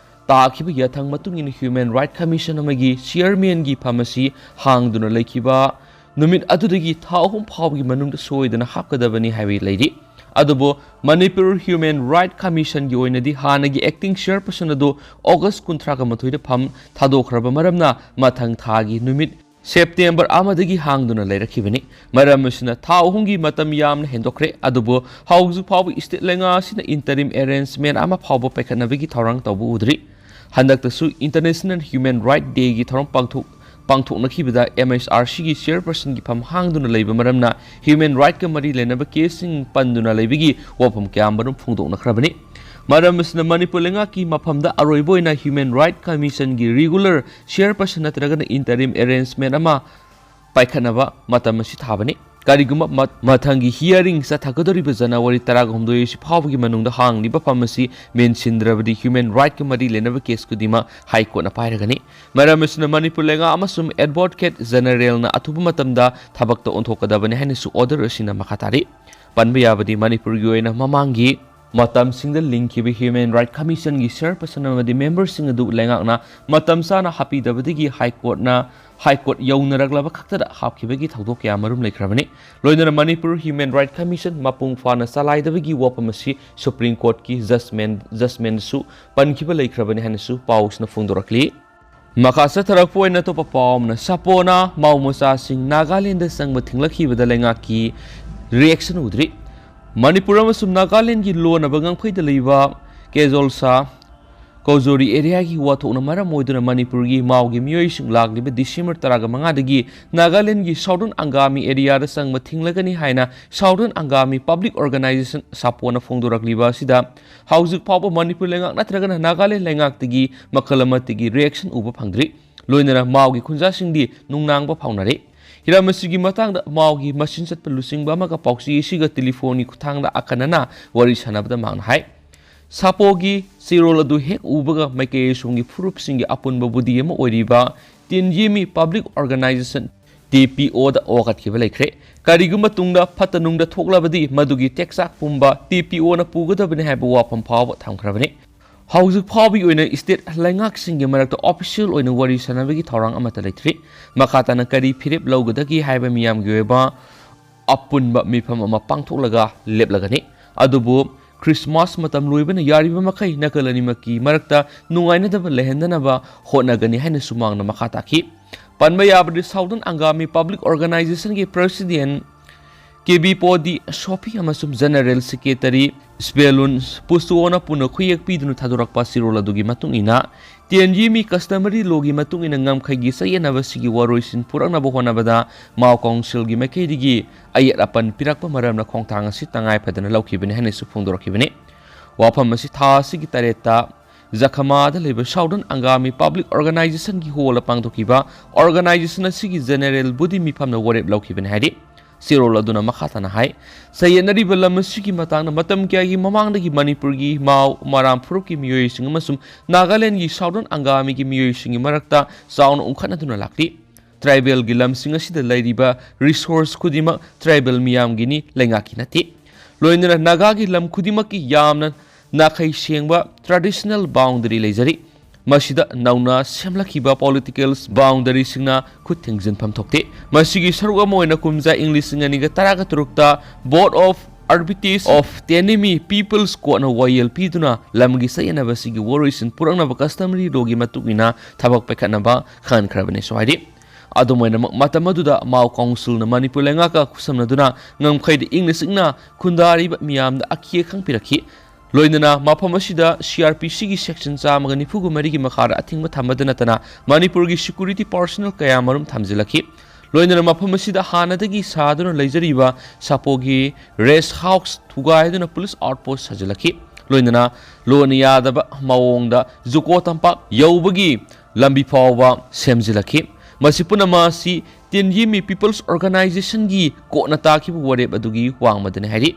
ꯇꯥꯈꯤꯕ ꯌꯥꯊꯪ ꯃꯇꯨꯡ ꯏꯟꯅ ꯍ꯭ꯌꯨꯃꯦꯟ ꯔꯥꯏꯠ ꯀꯃꯤꯁꯟ ꯑꯃꯒꯤ ꯆꯤꯌꯔꯃꯦꯟꯒꯤ ꯐꯝ ꯑꯁꯤ ꯍꯥꯡꯗꯨꯅ ꯂꯩꯈꯤꯕ ꯅꯨꯃꯤꯠ ꯑꯗꯨꯗꯒꯤ ꯊꯥ ꯑꯍꯨꯝ ꯐꯥꯎꯕꯒꯤ ꯃꯅꯨꯡꯗ ꯁꯣꯏꯗꯅ ꯍꯥꯞꯀꯗꯕꯅꯤ ꯍꯥꯏꯕ ꯂꯩꯔꯤ꯫ ꯑꯗꯨꯕꯨ ꯃꯅꯤꯄꯨꯔ ꯍ꯭ꯌꯨꯃꯦꯟ ꯔꯥꯏꯠ ꯀꯃꯤꯁꯟꯒꯤ ꯑꯣꯏꯅꯗꯤ ꯍꯥꯟꯅꯒꯤ ꯑꯦꯛꯇꯤꯡ ꯆꯤꯌꯔꯄꯔꯁꯟ ꯑꯗꯨ ꯑꯣꯒꯁ ꯀꯨꯟꯊ꯭ꯔꯥꯒ ꯃꯥꯊꯣꯏꯗ ꯐꯝ ꯊꯥꯗꯣꯛꯈ꯭ꯔꯕ ꯃꯔꯝꯅ ꯃꯊꯪ ꯊꯥꯒꯤ ꯅꯨꯃꯤꯠ ꯁꯦꯞꯇꯦꯝꯕꯔ ꯑꯃꯗꯒꯤ ꯍꯥꯡꯗꯨꯅ ꯂꯩꯔꯛꯈꯤꯕꯅꯤ꯫ ꯃꯔꯝ ꯑꯁꯤꯅ ꯊꯥ ꯑꯍꯨꯝꯒꯤ ꯃꯇꯝ ꯌꯥꯝꯅ ꯍꯦꯟꯗꯣꯛꯈ꯭ꯔꯦ, ꯑꯗꯨꯕꯨ ꯍꯧꯖꯤꯛ ꯐꯥꯎꯕ ꯏꯁꯇꯦꯠ ꯂꯩꯉꯥꯛ ꯑꯁꯤꯅ ꯏꯟꯇꯔꯤꯝ ꯑꯦꯔꯦꯟꯖꯃꯦꯟ ꯑꯃ ꯐꯥꯎꯕ ꯄꯥꯏꯈꯠꯅꯕꯒꯤ ꯊꯧꯔꯥꯡ ꯇꯧꯕ ꯎꯗ꯭ꯔꯤ꯫ ꯍꯟꯗꯛꯇꯁꯨ ꯏꯟꯇꯔꯅꯦꯁꯅꯦꯜ ꯍ꯭ꯌꯨꯃꯦꯟ ꯔꯥꯏꯠ ꯗꯦꯒꯤ ꯊꯧꯔꯝ ꯄꯥꯡꯊꯣꯛ ꯄꯥꯡꯊꯣꯛꯅꯈꯤꯕꯗ ꯑꯦꯝ ꯑꯩꯆ ꯑꯥꯔ ꯁꯤꯒꯤ ꯆꯤꯌꯔꯄꯔꯁꯟꯒꯤ ꯐꯝ ꯍꯥꯡꯗꯨꯅ ꯂꯩꯕ ꯃꯔꯝꯅ ꯍ꯭ꯌꯨꯃꯦꯟ ꯔꯥꯏꯠꯀ ꯃꯔꯤ ꯂꯩꯅꯕ ꯀꯦꯁꯁꯤꯡ ꯄꯟꯗꯨꯅ ꯂꯩꯕꯒꯤ ꯋꯥꯐꯝ ꯀꯌꯥ ꯃꯔꯨꯝ ꯐꯣꯡꯗꯣꯛꯅꯈ꯭ꯔꯕꯅꯤ꯫ ꯃꯔꯝ ꯑꯁꯤꯅ ꯃꯅꯤꯄꯨꯔ ꯂꯩꯉꯥꯛꯀꯤ ꯃꯐꯝꯗ ꯑꯔꯣꯏꯕ ꯑꯣꯏꯅ ꯍ꯭ꯌꯨꯃꯦꯟ ꯔꯥꯏꯠ ꯀꯃꯤꯁꯟꯒꯤ ꯔꯤꯒꯨꯂꯔ ꯆꯤꯌꯔꯄꯔꯁꯟ ꯅꯠꯇ꯭ꯔꯒꯅ ꯏꯟꯇꯔꯤꯝ ꯑꯦꯔꯦꯟꯖꯃꯦꯟ ꯑꯃ ꯄꯥꯏꯈꯠꯅꯕ ꯃꯇꯝ ꯑꯁꯤ ꯊꯥꯕꯅꯤ꯫ ꯀꯔꯤꯒꯨꯝꯕ ꯃ-, ꯃꯊꯪꯒꯤ ꯍꯤꯌꯥꯔꯤꯡ ꯆꯠꯊꯒꯗꯧꯔꯤꯕ ꯖꯅꯋꯥꯔꯤ ꯇꯔꯥꯍꯨꯝꯗꯣꯏ ꯑꯁꯤ ꯐꯥꯎꯕꯒꯤ ꯃꯅꯨꯡꯗ ꯍꯥꯡꯂꯤꯕ ꯐꯝ ꯑꯁꯤ ꯃꯦꯟꯁꯤꯟꯗ꯭ꯔꯕꯗꯤ ꯍ꯭ꯌꯨꯃꯦꯟ ꯔꯥꯏꯠꯀ ꯃꯔꯤ ꯂꯩꯅꯕ ꯀꯦꯁ ꯈꯨꯗꯤꯡꯃꯛ ꯍꯥꯏ ꯀꯣꯔꯠꯅ ꯄꯥꯏꯔꯒꯅꯤ꯫ ꯃꯔꯝ ꯑꯁꯤꯅ ꯃꯅꯤꯄꯨꯔ ꯂꯩꯉꯥꯛ ꯑꯃꯁꯨꯡ ꯑꯦꯗꯚꯣꯀꯦꯠ ꯖꯦꯅꯔꯦꯜꯅ ꯑꯊꯨꯕ ꯃꯇꯝꯗ ꯊꯕꯛꯇ ꯑꯣꯟꯊꯣꯛꯀꯗꯕꯅꯤ ꯍꯥꯏꯅꯁꯨ ꯑꯣꯔꯗꯔ ꯑꯁꯤꯅ ꯃꯈꯥ ꯇꯥꯔꯤ꯫ ꯄꯟꯕ ꯌꯥꯕꯗꯤ ꯃꯅꯤꯄꯨꯔꯒꯤ ꯑꯣꯏꯅ ꯃꯃꯥꯡꯒꯤ ꯃꯇꯝꯁꯤꯡꯗ ꯂꯤꯡꯈꯤꯕ ꯍ꯭ꯌꯨꯃꯦꯟ ꯔꯥꯏꯠ ꯀꯃꯤꯁꯟꯒꯤ ꯆꯤꯌꯔꯄꯔꯁꯟ ꯑꯃꯗꯤ ꯃꯦꯝꯕꯔꯁꯤꯡ ꯑꯗꯨ ꯂꯩꯉꯥꯛꯅ ꯃꯇꯝ ꯆꯥꯅ ꯍꯥꯞꯄꯤꯗꯕꯗꯒꯤ ꯍꯥꯏ ꯀꯣꯔꯠꯅ, ꯍꯥꯏ ꯀꯣꯔꯠ ꯌꯧꯅꯔꯛꯂꯕ ꯈꯛꯇꯗ ꯍꯥꯞꯈꯤꯕꯒꯤ ꯊꯧꯗꯣꯛ ꯀꯌꯥ ꯃꯔꯨꯝ ꯂꯩꯈ꯭ꯔꯕꯅꯤ꯫ ꯂꯣꯏꯅꯅ ꯃꯅꯤꯄꯨꯔ ꯍ꯭ꯌꯨꯃꯦꯟ ꯔꯥꯏꯠ ꯀꯃꯤꯁꯟ ꯃꯄꯨꯡ ꯐꯥꯅ ꯆꯂꯥꯏꯗꯕꯒꯤ ꯋꯥꯐꯝ ꯑꯁꯤ ꯁꯨꯄ꯭ꯔꯤꯝ ꯀꯣꯔꯠꯀꯤ ꯖꯁꯃꯦꯟ, ꯖꯁꯃꯦꯟꯗꯁꯨ ꯄꯟꯈꯤꯕ ꯂꯩꯈ꯭ꯔꯕꯅꯤ ꯍꯥꯏꯅꯁꯨ ꯄꯥꯎꯁꯤꯅ ꯐꯣꯡꯗꯣꯔꯛꯂꯤ꯫ ꯃꯈꯥ ꯆꯠꯊꯔꯛꯄ ꯑꯣꯏꯅ ꯑꯇꯣꯞꯄ ꯄꯥꯎ ꯑꯃꯅ, ꯁꯥꯄꯣꯅ ꯃꯥꯎ ꯃꯆꯥꯁꯤꯡ ꯅꯥꯒꯥꯂꯦꯟꯗ ꯆꯪꯕ ꯊꯤꯡꯂꯛꯈꯤꯕꯗ ꯂꯩꯉꯥꯛꯀꯤ ꯔꯤꯑꯦꯛꯁꯟ ꯎꯗ꯭ꯔꯤ꯫ ꯃꯅꯤꯄꯨꯔ ꯑꯃꯁꯨꯡ ꯅꯥꯒꯥꯂꯦꯟꯒꯤ ꯂꯣꯟꯅꯕ ꯉꯝꯈꯩꯗ ꯂꯩꯕ ꯀꯦꯖꯣꯜꯁꯥ ꯀꯧꯖꯣꯔꯤ ꯑꯦꯔꯤꯌꯥꯒꯤ ꯋꯥꯊꯣꯛꯅ ꯃꯔꯝ ꯑꯣꯏꯗꯨꯅ ꯃꯅꯤꯄꯨꯔꯒꯤ ꯃꯥꯎꯒꯤ ꯃꯤꯑꯣꯏꯁꯤꯡ ꯂꯥꯛꯂꯤꯕ ꯗꯤꯁꯦꯝꯕꯔ ꯇꯔꯥꯒ ꯃꯉꯥꯗꯒꯤ ꯅꯥꯒꯥꯂꯦꯟꯒꯤ ꯁꯥꯎꯗꯔꯟ ꯑꯪꯒꯥꯃꯤ ꯑꯦꯔꯤꯌꯥꯗ ꯆꯪꯕ ꯊꯤꯡꯂꯒꯅꯤ ꯍꯥꯏꯅ ꯁꯥꯎꯗꯔꯟ ꯑꯪꯒꯥꯃꯤ ꯄꯕ꯭ꯂꯤꯛ ꯑꯣꯔꯒꯅꯥꯏꯖꯦꯁꯟ, ꯁꯥꯄꯣꯅ ꯐꯣꯡꯗꯣꯔꯛꯂꯤꯕ ꯑꯁꯤꯗ ꯍꯧꯖꯤꯛ ꯐꯥꯎꯕ ꯃꯅꯤꯄꯨꯔ ꯂꯩꯉꯥꯛ ꯅꯠꯇ꯭ꯔꯒꯅ ꯅꯥꯒꯥꯂꯦꯟ ꯂꯩꯉꯥꯛꯇꯒꯤ ꯃꯈꯜ ꯑꯃꯠꯇꯒꯤ ꯔꯤꯑꯦꯛꯁꯟ ꯎꯕ ꯐꯪꯗ꯭ꯔꯤ꯫ ꯂꯣꯏꯅꯅ ꯃꯥꯎꯒꯤ ꯈꯨꯟꯖꯥꯁꯤꯡꯗꯤ ꯅꯨꯡꯅꯥꯡꯕ ꯐꯥꯎꯅꯔꯤ꯫ ꯍꯤꯔꯝ ꯑꯁꯤꯒꯤ ꯃꯇꯥꯡꯗ ꯃꯥꯎꯒꯤ ꯃꯆꯤꯟ ꯆꯠꯄ ꯂꯨꯆꯤꯡꯕ ꯑꯃꯒ ꯄꯥꯎꯆꯦ ꯑꯁꯤꯒ ꯇꯦꯂꯤꯐꯣꯟꯒꯤ ꯈꯨꯠꯊꯥꯡꯗ ꯑꯈꯟꯅꯅ ꯋꯥꯔꯤ ꯁꯥꯟꯅꯕꯗ ꯃꯍꯥꯛꯅ ꯍꯥꯏ, ꯁꯥꯄꯣꯒꯤ ꯆꯦꯔꯣꯜ ꯑꯗꯨ ꯍꯦꯛ ꯎꯕꯒ ꯃꯥꯏꯀꯩ ꯑꯁꯣꯝꯒꯤ ꯐꯨꯔꯨꯞꯁꯤꯡꯒꯤ ꯑꯄꯨꯟꯕ ꯕꯨꯗꯤ ꯑꯃ ꯑꯣꯏꯔꯤꯕ ꯇꯤꯟꯖꯤꯃꯤ ꯄꯕ꯭ꯂꯤꯛ ꯑꯣꯔꯒꯅꯥꯏꯖꯦꯁꯟ, ꯇꯤ ꯄꯤ ꯑꯣꯗ ꯋꯥꯀꯠꯈꯤꯕ ꯂꯩꯈ꯭ꯔꯦ꯫ ꯀꯔꯤꯒꯨꯝꯕ ꯇꯨꯡꯗ ꯐꯠꯇ ꯅꯨꯡꯗ ꯊꯣꯛꯂꯕꯗꯤ ꯃꯗꯨꯒꯤ ꯇꯦꯛꯆꯥꯛ ꯄꯨꯝꯕ ꯇꯤ ꯄꯤ ꯑꯣꯅ ꯄꯨꯒꯗꯕꯅꯤ ꯍꯥꯏꯕ ꯋꯥꯐꯝ ꯐꯥꯎꯕ ꯊꯝꯈ꯭ꯔꯕꯅꯤ꯫ ꯍꯧꯖꯤꯛ ꯐꯥꯎꯕꯒꯤ ꯑꯣꯏꯅ ꯏꯁꯇꯦꯠ ꯂꯩꯉꯥꯛꯁꯤꯡꯒꯤ ꯃꯔꯛꯇ ꯑꯣꯐꯤꯁꯤꯌꯦꯜ ꯑꯣꯏꯅ ꯋꯥꯔꯤ ꯁꯥꯟꯅꯕꯒꯤ ꯊꯧꯔꯥꯡ ꯑꯃꯠꯇ ꯂꯩꯇ꯭ꯔꯤ꯫ ꯃꯈꯥ ꯇꯥꯅ ꯀꯔꯤ ꯐꯤꯔꯦꯞ ꯂꯧꯒꯗꯒꯦ ꯍꯥꯏꯕ ꯃꯤꯌꯥꯝꯒꯤ ꯑꯣꯏꯕ ꯑꯄꯨꯟꯕ ꯃꯤꯐꯝ ꯑꯃ ꯄꯥꯡꯊꯣꯛꯂꯒ ꯂꯦꯞꯂꯒꯅꯤ꯫ ꯑꯗꯨꯕꯨ ꯈ꯭ꯔꯤꯁꯃꯥꯁ ꯃꯇꯝ ꯂꯣꯏꯕꯅ ꯌꯥꯔꯤꯕ ꯃꯈꯩ ꯅꯥꯀꯜ ꯑꯅꯤꯃꯛꯀꯤ ꯃꯔꯛꯇ ꯅꯨꯡꯉꯥꯏꯅꯗꯕ ꯂꯩꯍꯟꯗꯅꯕ ꯍꯣꯠꯅꯒꯅꯤ ꯍꯥꯏꯅꯁꯨ ꯃꯍꯥꯛꯅ ꯃꯈꯥ ꯇꯥꯈꯤ꯫ ꯄꯟꯕ ꯌꯥꯕꯗꯤ Southern Angami Public Organization ꯒꯤ President ꯀꯦ ꯕꯤ ꯄꯣꯗꯤ ꯁꯣꯐꯤ ꯑꯃꯁꯨꯡ General Secretary ꯁ꯭ꯕꯦꯂꯨꯟ ꯄꯨꯁꯨꯑꯣꯅ ꯄꯨꯟꯅ ꯈꯨꯌꯦꯛ ꯄꯤꯗꯨꯅ ꯊꯥꯗꯣꯔꯛꯄ ꯆꯦꯔꯣꯜ ꯑꯗꯨꯒꯤ ꯃꯇꯨꯡ ꯏꯟꯅ, ꯇꯦꯟꯖꯤꯃꯤ customary law ꯒꯤ ꯃꯇꯨꯡ ꯏꯟꯅ ꯉꯝꯈꯩꯒꯤ ꯆꯌꯦꯠꯅꯕꯁꯤꯒꯤ ꯋꯥꯔꯣꯏꯁꯤꯟ ꯄꯨꯔꯛꯅꯕ ꯍꯣꯠꯅꯕꯗ ꯃꯥꯎ council ꯒꯤ ꯃꯥꯏꯀꯩꯗꯒꯤ ꯑꯌꯦꯠ ꯑꯄꯟ ꯄꯤꯔꯛꯄ ꯃꯔꯝꯅ ꯈꯣꯡꯊꯥꯡ ꯑꯁꯤ ꯇꯉꯥꯏ ꯐꯗꯅ ꯂꯧꯈꯤꯕꯅꯤ ꯍꯥꯏꯅꯁꯨ ꯐꯣꯡꯗꯣꯔꯛꯈꯤꯕꯅꯤ꯫ ꯋꯥꯐꯝ ꯑꯁꯤ ꯊꯥ ꯑꯁꯤꯒꯤ ꯇꯔꯦꯠꯇ ꯖꯈꯃꯥꯗ ꯂꯩꯕ Southern Angami Public Organization ꯒꯤ hall ꯗ ꯄꯥꯡꯊꯣꯛꯈꯤꯕ organization ꯑꯁꯤꯒꯤ General Body ꯃꯤꯐꯝꯅ ꯋꯥꯔꯦꯞ ꯂꯧꯈꯤꯕꯅꯤ ꯍꯥꯏꯔꯤ꯫ ꯆꯦꯔꯣꯜ ꯑꯗꯨꯅ ꯃꯈꯥ ꯇꯥꯅ ꯍꯥꯏ, ꯆꯌꯦꯠꯅꯔꯤꯕ ꯂꯝ ꯑꯁꯤꯒꯤ ꯃꯇꯥꯡꯗ ꯃꯇꯝ ꯀꯌꯥꯒꯤ ꯃꯃꯥꯡꯗꯒꯤ ꯃꯅꯤꯄꯨꯔꯒꯤ ꯃꯥꯎ, ꯃꯔꯥꯝ ꯐꯨꯔꯨꯞꯀꯤ ꯃꯤꯑꯣꯏꯁꯤꯡ ꯑꯃꯁꯨꯡ ꯅꯥꯒꯥꯂꯦꯟꯒꯤ Southern Angami ꯒꯤ ꯃꯤꯑꯣꯏꯁꯤꯡꯒꯤ ꯃꯔꯛꯇ ꯆꯥꯎꯅ ꯎꯪꯈꯠꯅꯗꯨꯅ ꯂꯥꯛꯂꯤ꯫ Tribal ꯒꯤ ꯂꯝꯁꯤꯡ ꯑꯁꯤꯗ ꯂꯩꯔꯤꯕ resource ꯈꯨꯗꯤꯡꯃꯛ tribal ꯃꯤꯌꯥꯝꯒꯤꯅꯤ, ꯂꯩꯉꯥꯛꯀꯤ ꯅꯠꯇꯦ꯫ ꯂꯣꯏꯅꯅ ꯅꯥꯒꯥꯒꯤ ꯂꯝ ꯈꯨꯗꯤꯡꯃꯛꯀꯤ ꯌꯥꯝꯅ ꯅꯥꯈꯩ ꯁꯦꯡꯕ traditional boundary ꯂꯩꯖꯔꯤ꯫ ꯃꯁꯤꯗ ꯅꯧꯅ ꯁꯦꯝꯂꯛꯈꯤꯕ political boundary ꯁꯤꯡꯅ ꯈꯨꯠ ꯊꯤꯡꯖꯤꯟꯐꯝ ꯊꯣꯛꯇꯦ꯫ ꯃꯁꯤꯒꯤ ꯁꯔꯨꯛ ꯑꯃ ꯑꯣꯏꯅ ꯀꯨꯝꯖꯥ ꯏꯪ ꯂꯤꯁꯤꯡ ꯑꯅꯤꯒ ꯇꯔꯥꯒ ꯇꯔꯨꯛꯇ Board of Arbitration of Tenimi People's Court ꯅ ꯋꯥꯌꯦꯜ ꯄꯤꯗꯨꯅ ꯂꯝꯒꯤ ꯆꯌꯦꯠꯅꯕꯁꯤꯒꯤ ꯋꯥꯔꯣꯏꯁꯤꯟ ꯄꯨꯔꯛꯅꯕ customary law ꯒꯤ ꯃꯇꯨꯡ ꯏꯟꯅ ꯊꯕꯛ ꯄꯥꯏꯈꯠꯅꯕ ꯈꯪꯍꯟꯈ꯭ꯔꯕꯅꯤꯁꯨ ꯍꯥꯏꯔꯤ꯫ ꯑꯗꯨꯝ ꯑꯣꯏꯅꯃꯛ, ꯃꯇꯝ ꯑꯗꯨꯗ ꯃꯥꯎ council ꯅ ꯃꯅꯤꯄꯨꯔ ꯂꯩꯉꯥꯛꯀ ꯈꯨꯠꯁꯝꯅꯗꯨꯅ ꯉꯝꯈꯩꯗ ꯏꯪꯅ ꯆꯤꯛꯅ ꯈꯨꯟꯗꯥꯔꯤꯕ ꯃꯤꯌꯥꯝꯗ ꯑꯀꯤ ꯑꯈꯪ ꯄꯤꯔꯛꯈꯤ꯫ ꯂꯣꯏꯅꯅ ꯃꯐꯝ ꯑꯁꯤꯗ C R P C ꯒꯤ section ꯆꯥꯝꯃꯒ ꯅꯤꯐꯨꯒ ꯃꯔꯤꯒꯤ ꯃꯈꯥꯗ ꯑꯊꯤꯡꯕ ꯊꯝꯕꯗ ꯅꯠꯇꯅ ꯃꯅꯤꯄꯨꯔꯒꯤ security personnel ꯀꯌꯥ ꯃꯔꯨꯝ ꯊꯝꯖꯤꯜꯂꯛꯈꯤ꯫ ꯂꯣꯏꯅꯅ ꯃꯐꯝ ꯑꯁꯤꯗ ꯍꯥꯟꯅꯗꯒꯤ ꯁꯥꯗꯨꯅ ꯂꯩꯖꯔꯤꯕ ꯁꯥꯄꯣꯒꯤ rest house ꯊꯨꯒꯥꯏꯗꯨꯅ police outpost ꯁꯥꯖꯤꯜꯂꯛꯈꯤ꯫ ꯂꯣꯏꯅꯅ ꯂꯣꯟꯅ ꯌꯥꯗꯕ ꯃꯑꯣꯡꯗ ꯖꯨꯀꯣ ꯇꯝꯄꯥꯛ ꯌꯧꯕꯒꯤ ꯂꯝꯕꯤ ꯐꯥꯎꯕ ꯁꯦꯝꯖꯤꯜꯂꯛꯈꯤ꯫ ꯃꯁꯤ ꯄꯨꯝꯅꯃꯛ ꯑꯁꯤ ꯇꯤꯟꯌꯤꯃꯤ People's Organization ꯒꯤ ꯀꯣꯔꯠꯅ ꯇꯥꯈꯤꯕ ꯋꯥꯔꯦꯞ ꯑꯗꯨꯒꯤ ꯋꯥꯡꯃꯗꯅꯤ ꯍꯥꯏꯔꯤ꯫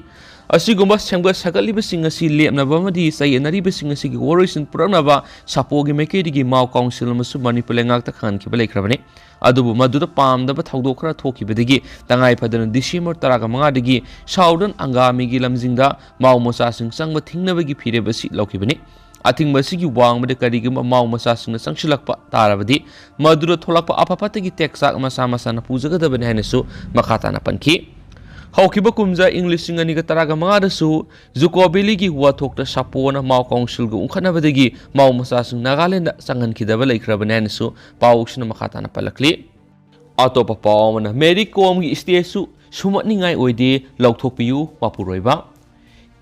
ꯑꯁꯤꯒꯨꯝꯕ ꯁꯦꯝꯒꯠ ꯁꯥꯒꯠꯂꯤꯕꯁꯤꯡ ꯑꯁꯤ ꯂꯦꯞꯅꯕ ꯑꯃꯗꯤ ꯆꯌꯦꯠꯅꯔꯤꯕꯁꯤꯡ ꯑꯁꯤꯒꯤ ꯋꯥꯔꯣꯏꯁꯤꯟ ꯄꯨꯔꯛꯅꯕ ꯁꯥꯄꯣꯒꯤ ꯃꯥꯏꯀꯩꯗꯒꯤ ꯃꯥꯎ council ꯑꯃꯁꯨꯡ ꯃꯅꯤꯄꯨꯔ ꯂꯩꯉꯥꯛꯇ ꯈꯪꯍꯟꯈꯤꯕ ꯂꯩꯈ꯭ꯔꯕꯅꯤ꯫ ꯑꯗꯨꯕꯨ ꯃꯗꯨꯗ ꯄꯥꯝꯗꯕ ꯊꯧꯗꯣꯛ ꯈꯔ ꯊꯣꯛꯈꯤꯕꯗꯒꯤ ꯇꯉꯥꯏ ꯐꯗꯅ December ꯇꯔꯥꯒ ꯃꯉꯥꯗꯒꯤ Southern Angami ꯒꯤ ꯂꯝꯁꯤꯡꯗ ꯃꯥꯎ ꯃꯆꯥꯁꯤꯡ ꯆꯪꯕ ꯊꯤꯡꯅꯕꯒꯤ ꯐꯤꯔꯦꯞ ꯑꯁꯤ ꯂꯧꯈꯤꯕꯅꯤ꯫ ꯑꯊꯤꯡꯕ ꯑꯁꯤꯒꯤ ꯋꯥꯡꯃꯗ ꯀꯔꯤꯒꯨꯝꯕ ꯃꯥꯎ ꯃꯆꯥꯁꯤꯡꯅ ꯆꯪꯁꯤꯜꯂꯛꯄ ꯇꯥꯔꯕꯗꯤ, ꯃꯗꯨꯗ ꯊꯣꯛꯂꯛꯄ ꯑꯐ ꯐꯠꯇꯒꯤ ꯇꯦꯛꯆꯥꯛ ꯃꯁꯥ ꯃꯁꯥꯅ ꯄꯨꯖꯒꯗꯕꯅꯤ ꯍꯥꯏꯅꯁꯨ ꯃꯈꯥ ꯇꯥꯅ ꯄꯟꯈꯤ꯫ ꯍꯧꯈꯤꯕ ꯀꯨꯝꯖꯥ ꯏꯪ ꯂꯤꯁꯤꯡ ꯑꯅꯤꯒ ꯇꯔꯥꯃꯉꯥꯗꯁꯨ ꯖꯨꯀꯣ ꯚꯦꯂꯤꯒꯤ ꯋꯥꯊꯣꯛꯇ ꯁꯥꯄꯣꯅ ꯃꯥꯎ ꯀꯥꯎꯟꯁꯤꯜꯒ ꯎꯪꯈꯠꯅꯕꯗꯒꯤ ꯃꯥꯎ ꯃꯆꯥꯁꯤꯡ ꯅꯥꯒꯥꯂꯦꯟꯗ ꯆꯪꯍꯟꯈꯤꯗꯕ ꯂꯩꯈ꯭ꯔꯕꯅꯤ ꯍꯥꯏꯅꯁꯨ ꯄꯥꯎꯁꯤꯅ ꯃꯈꯥ ꯇꯥꯅ ꯄꯜꯂꯛꯂꯤ꯫ ꯑꯇꯣꯞꯄ ꯄꯥꯎ ꯑꯃꯅ, ꯃꯦꯔꯤ ꯀꯣꯝꯒꯤ ꯁ꯭ꯇꯦꯆꯨ ꯁꯨꯝꯍꯠꯅꯤꯡꯉꯥꯏ ꯑꯣꯏꯗꯦ, ꯂꯧꯊꯣꯛꯄꯤꯌꯨ ꯃꯄꯨꯔꯣꯏꯕ꯫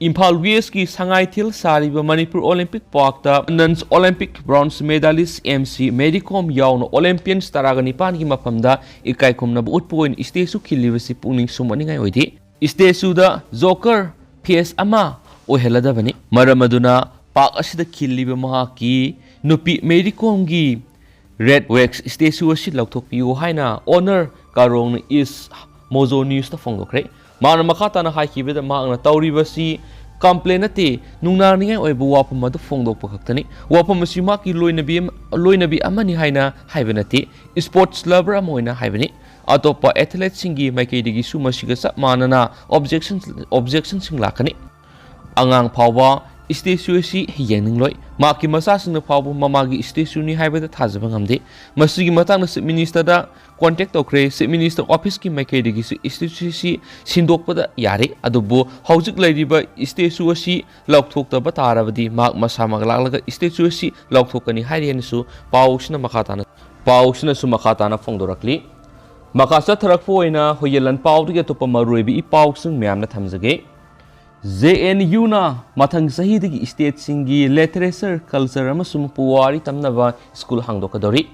ꯏꯝꯐꯥꯜ ꯋꯦꯁꯀꯤ ꯁꯉꯥꯏꯊꯦꯜ ꯁꯥꯔꯤꯕ ꯃꯅꯤꯄꯨꯔ ꯑꯣꯂꯤꯝꯄꯤꯛ ꯄꯥꯔꯛꯇ ꯅꯟꯁ Olympic bronze medalist M C Mary ꯀꯣꯝ ꯌꯥꯎꯅ ꯑꯣꯂꯤꯝꯄꯤꯌꯟꯁ ꯇꯔꯥꯒ ꯅꯤꯄꯥꯟꯒꯤ ꯃꯐꯝꯗ ꯏꯀꯥꯏ ꯈꯨꯝꯅꯕ ꯎꯠꯄ ꯑꯣꯏꯅ ꯁ꯭ꯇꯦꯆꯨ ꯈꯤꯜꯂꯤꯕꯁꯤ ꯄꯨꯛꯅꯤꯡ ꯁꯨꯝꯍꯠꯅꯤꯡꯉꯥꯏ ꯑꯣꯏꯗꯦ꯫ ꯁ꯭ꯇꯦꯆꯨꯗ ꯖꯣꯀꯔ ꯐꯦꯁ ꯑꯃ ꯑꯣꯏꯍꯜꯂꯗꯕꯅꯤ꯫ ꯃꯔꯝ ꯑꯗꯨꯅ ꯄꯥꯔꯛ ꯑꯁꯤꯗ ꯈꯤꯜꯂꯤꯕ ꯃꯍꯥꯛꯀꯤ ꯅꯨꯄꯤ ꯃꯦꯔꯤ ꯀꯣꯝꯒꯤ ꯔꯦꯗ ꯋꯦꯛꯁ ꯁ꯭ꯇꯦꯆꯨ ꯑꯁꯤ ꯂꯧꯊꯣꯛꯄꯤꯌꯨ ꯍꯥꯏꯅ ꯑꯣꯅꯔ ꯀꯥꯔꯣꯡꯅ ꯏꯁ ꯃꯣꯖꯣ ꯅ꯭ꯌꯨꯁꯇ ꯐꯣꯡꯗꯣꯛꯈ꯭ꯔꯦ꯫ ꯃꯍꯥꯛꯅ ꯃꯈꯥ ꯇꯥꯅ ꯍꯥꯏꯈꯤꯕꯗ, ꯃꯍꯥꯛꯅ ꯇꯧꯔꯤꯕꯁꯤ ꯀꯝꯄ꯭ꯂꯦꯟ ꯅꯠꯇꯦ, ꯅꯨꯡꯅꯥꯡꯅꯤꯡꯉꯥꯏ ꯑꯣꯏꯕ ꯋꯥꯐꯝ ꯑꯗꯨ ꯐꯣꯡꯗꯣꯛꯄ ꯈꯛꯇꯅꯤ꯫ ꯋꯥꯐꯝ ꯑꯁꯤ ꯃꯍꯥꯛꯀꯤ ꯂꯣꯏꯅꯕꯤ ꯑꯃ, ꯂꯣꯏꯅꯕꯤ ꯑꯃꯅꯤ ꯍꯥꯏꯅ ꯍꯥꯏꯕ ꯅꯠꯇꯦ, ꯁ꯭ꯄꯣꯔꯠꯁ ꯂꯚꯔ ꯑꯃ ꯑꯣꯏꯅ ꯍꯥꯏꯕꯅꯤ꯫ ꯑꯇꯣꯞꯄ ꯑꯦꯊꯂꯦꯠꯁꯤꯡꯒꯤ ꯃꯥꯏꯀꯩꯗꯒꯤꯁꯨ ꯃꯁꯤꯒ ꯆꯞ ꯃꯥꯟꯅꯅ ꯑꯣꯕꯖꯦꯛꯁꯟ, ꯑꯣꯕꯖꯦꯛꯁꯟꯁꯤꯡ ꯂꯥꯛꯀꯅꯤ꯫ ꯑꯉꯥꯡ ꯐꯥꯎꯕ ꯁ꯭ꯇꯦꯆꯨ ꯑꯁꯤ ꯌꯦꯡꯅꯤꯡꯂꯣꯏ꯫ ꯃꯍꯥꯛꯀꯤ ꯃꯆꯥꯁꯤꯡꯅ ꯐꯥꯎꯕ ꯃꯃꯥꯒꯤ ꯁ꯭ꯇꯦꯆꯨꯅꯤ ꯍꯥꯏꯕꯗ ꯊꯥꯖꯕ ꯉꯝꯗꯦ꯫ ꯃꯁꯤꯒꯤ ꯃꯇꯥꯡꯗ ꯆꯤꯐ ꯃꯤꯅꯤꯁꯇꯔꯗ ꯀꯣꯟꯇꯦꯛ ꯇꯧꯈ꯭ꯔꯦ꯫ ꯆꯤꯐ ꯃꯤꯅꯤꯁꯇꯔ ꯑꯣꯐꯤꯁꯀꯤ ꯃꯥꯏꯀꯩꯗꯒꯤꯁꯨ ꯁ꯭ꯇꯦꯆꯨ ꯑꯁꯤ ꯁꯤꯟꯗꯣꯛꯄꯗ ꯌꯥꯔꯦ, ꯑꯗꯨꯕꯨ ꯍꯧꯖꯤꯛ ꯂꯩꯔꯤꯕ ꯁ꯭ꯇꯦꯆꯨ ꯑꯁꯤ ꯂꯧꯊꯣꯛꯇꯕ ꯇꯥꯔꯕꯗꯤ ꯃꯍꯥꯛ ꯃꯁꯥꯃꯛ ꯂꯥꯛꯂꯒ ꯁ꯭ꯇꯦꯆꯨ ꯑꯁꯤ ꯂꯧꯊꯣꯛꯀꯅꯤ ꯍꯥꯏꯔꯤ ꯍꯥꯏꯅꯁꯨ ꯄꯥꯎꯁꯤꯅ ꯃꯈꯥ ꯇꯥꯅ, ꯄꯥꯎꯁꯤꯅꯁꯨ ꯃꯈꯥ ꯇꯥꯅ ꯐꯣꯡꯗꯣꯔꯛꯂꯤ꯫ ꯃꯈꯥ ꯆꯠꯊꯔꯛꯄ ꯑꯣꯏꯅ ꯍꯨꯏꯌꯦꯟ ꯂꯥꯟ ꯄꯥꯎꯗꯒꯤ ꯑꯇꯣꯞꯄ ꯃꯔꯨꯑꯣꯏꯕ ꯏ ꯄꯥꯎꯁꯤꯡ ꯃꯌꯥꯝꯅ ꯊꯝꯖꯒꯦ꯫ ꯖꯦ ꯑꯦꯟ ꯌꯨꯅ ꯃꯊꯪ ꯆꯍꯤꯗꯒꯤ ꯁ꯭ꯇꯦꯠꯁꯤꯡꯒꯤ ꯂꯤꯇꯔꯦꯆꯔ, ꯀꯜꯆꯔ ꯑꯃꯁꯨꯡ ꯄꯨꯋꯥꯔꯤ ꯇꯝꯅꯕ ꯁ꯭ꯀꯨꯜ ꯍꯥꯡꯗꯣꯛꯀꯗꯧꯔꯤ꯫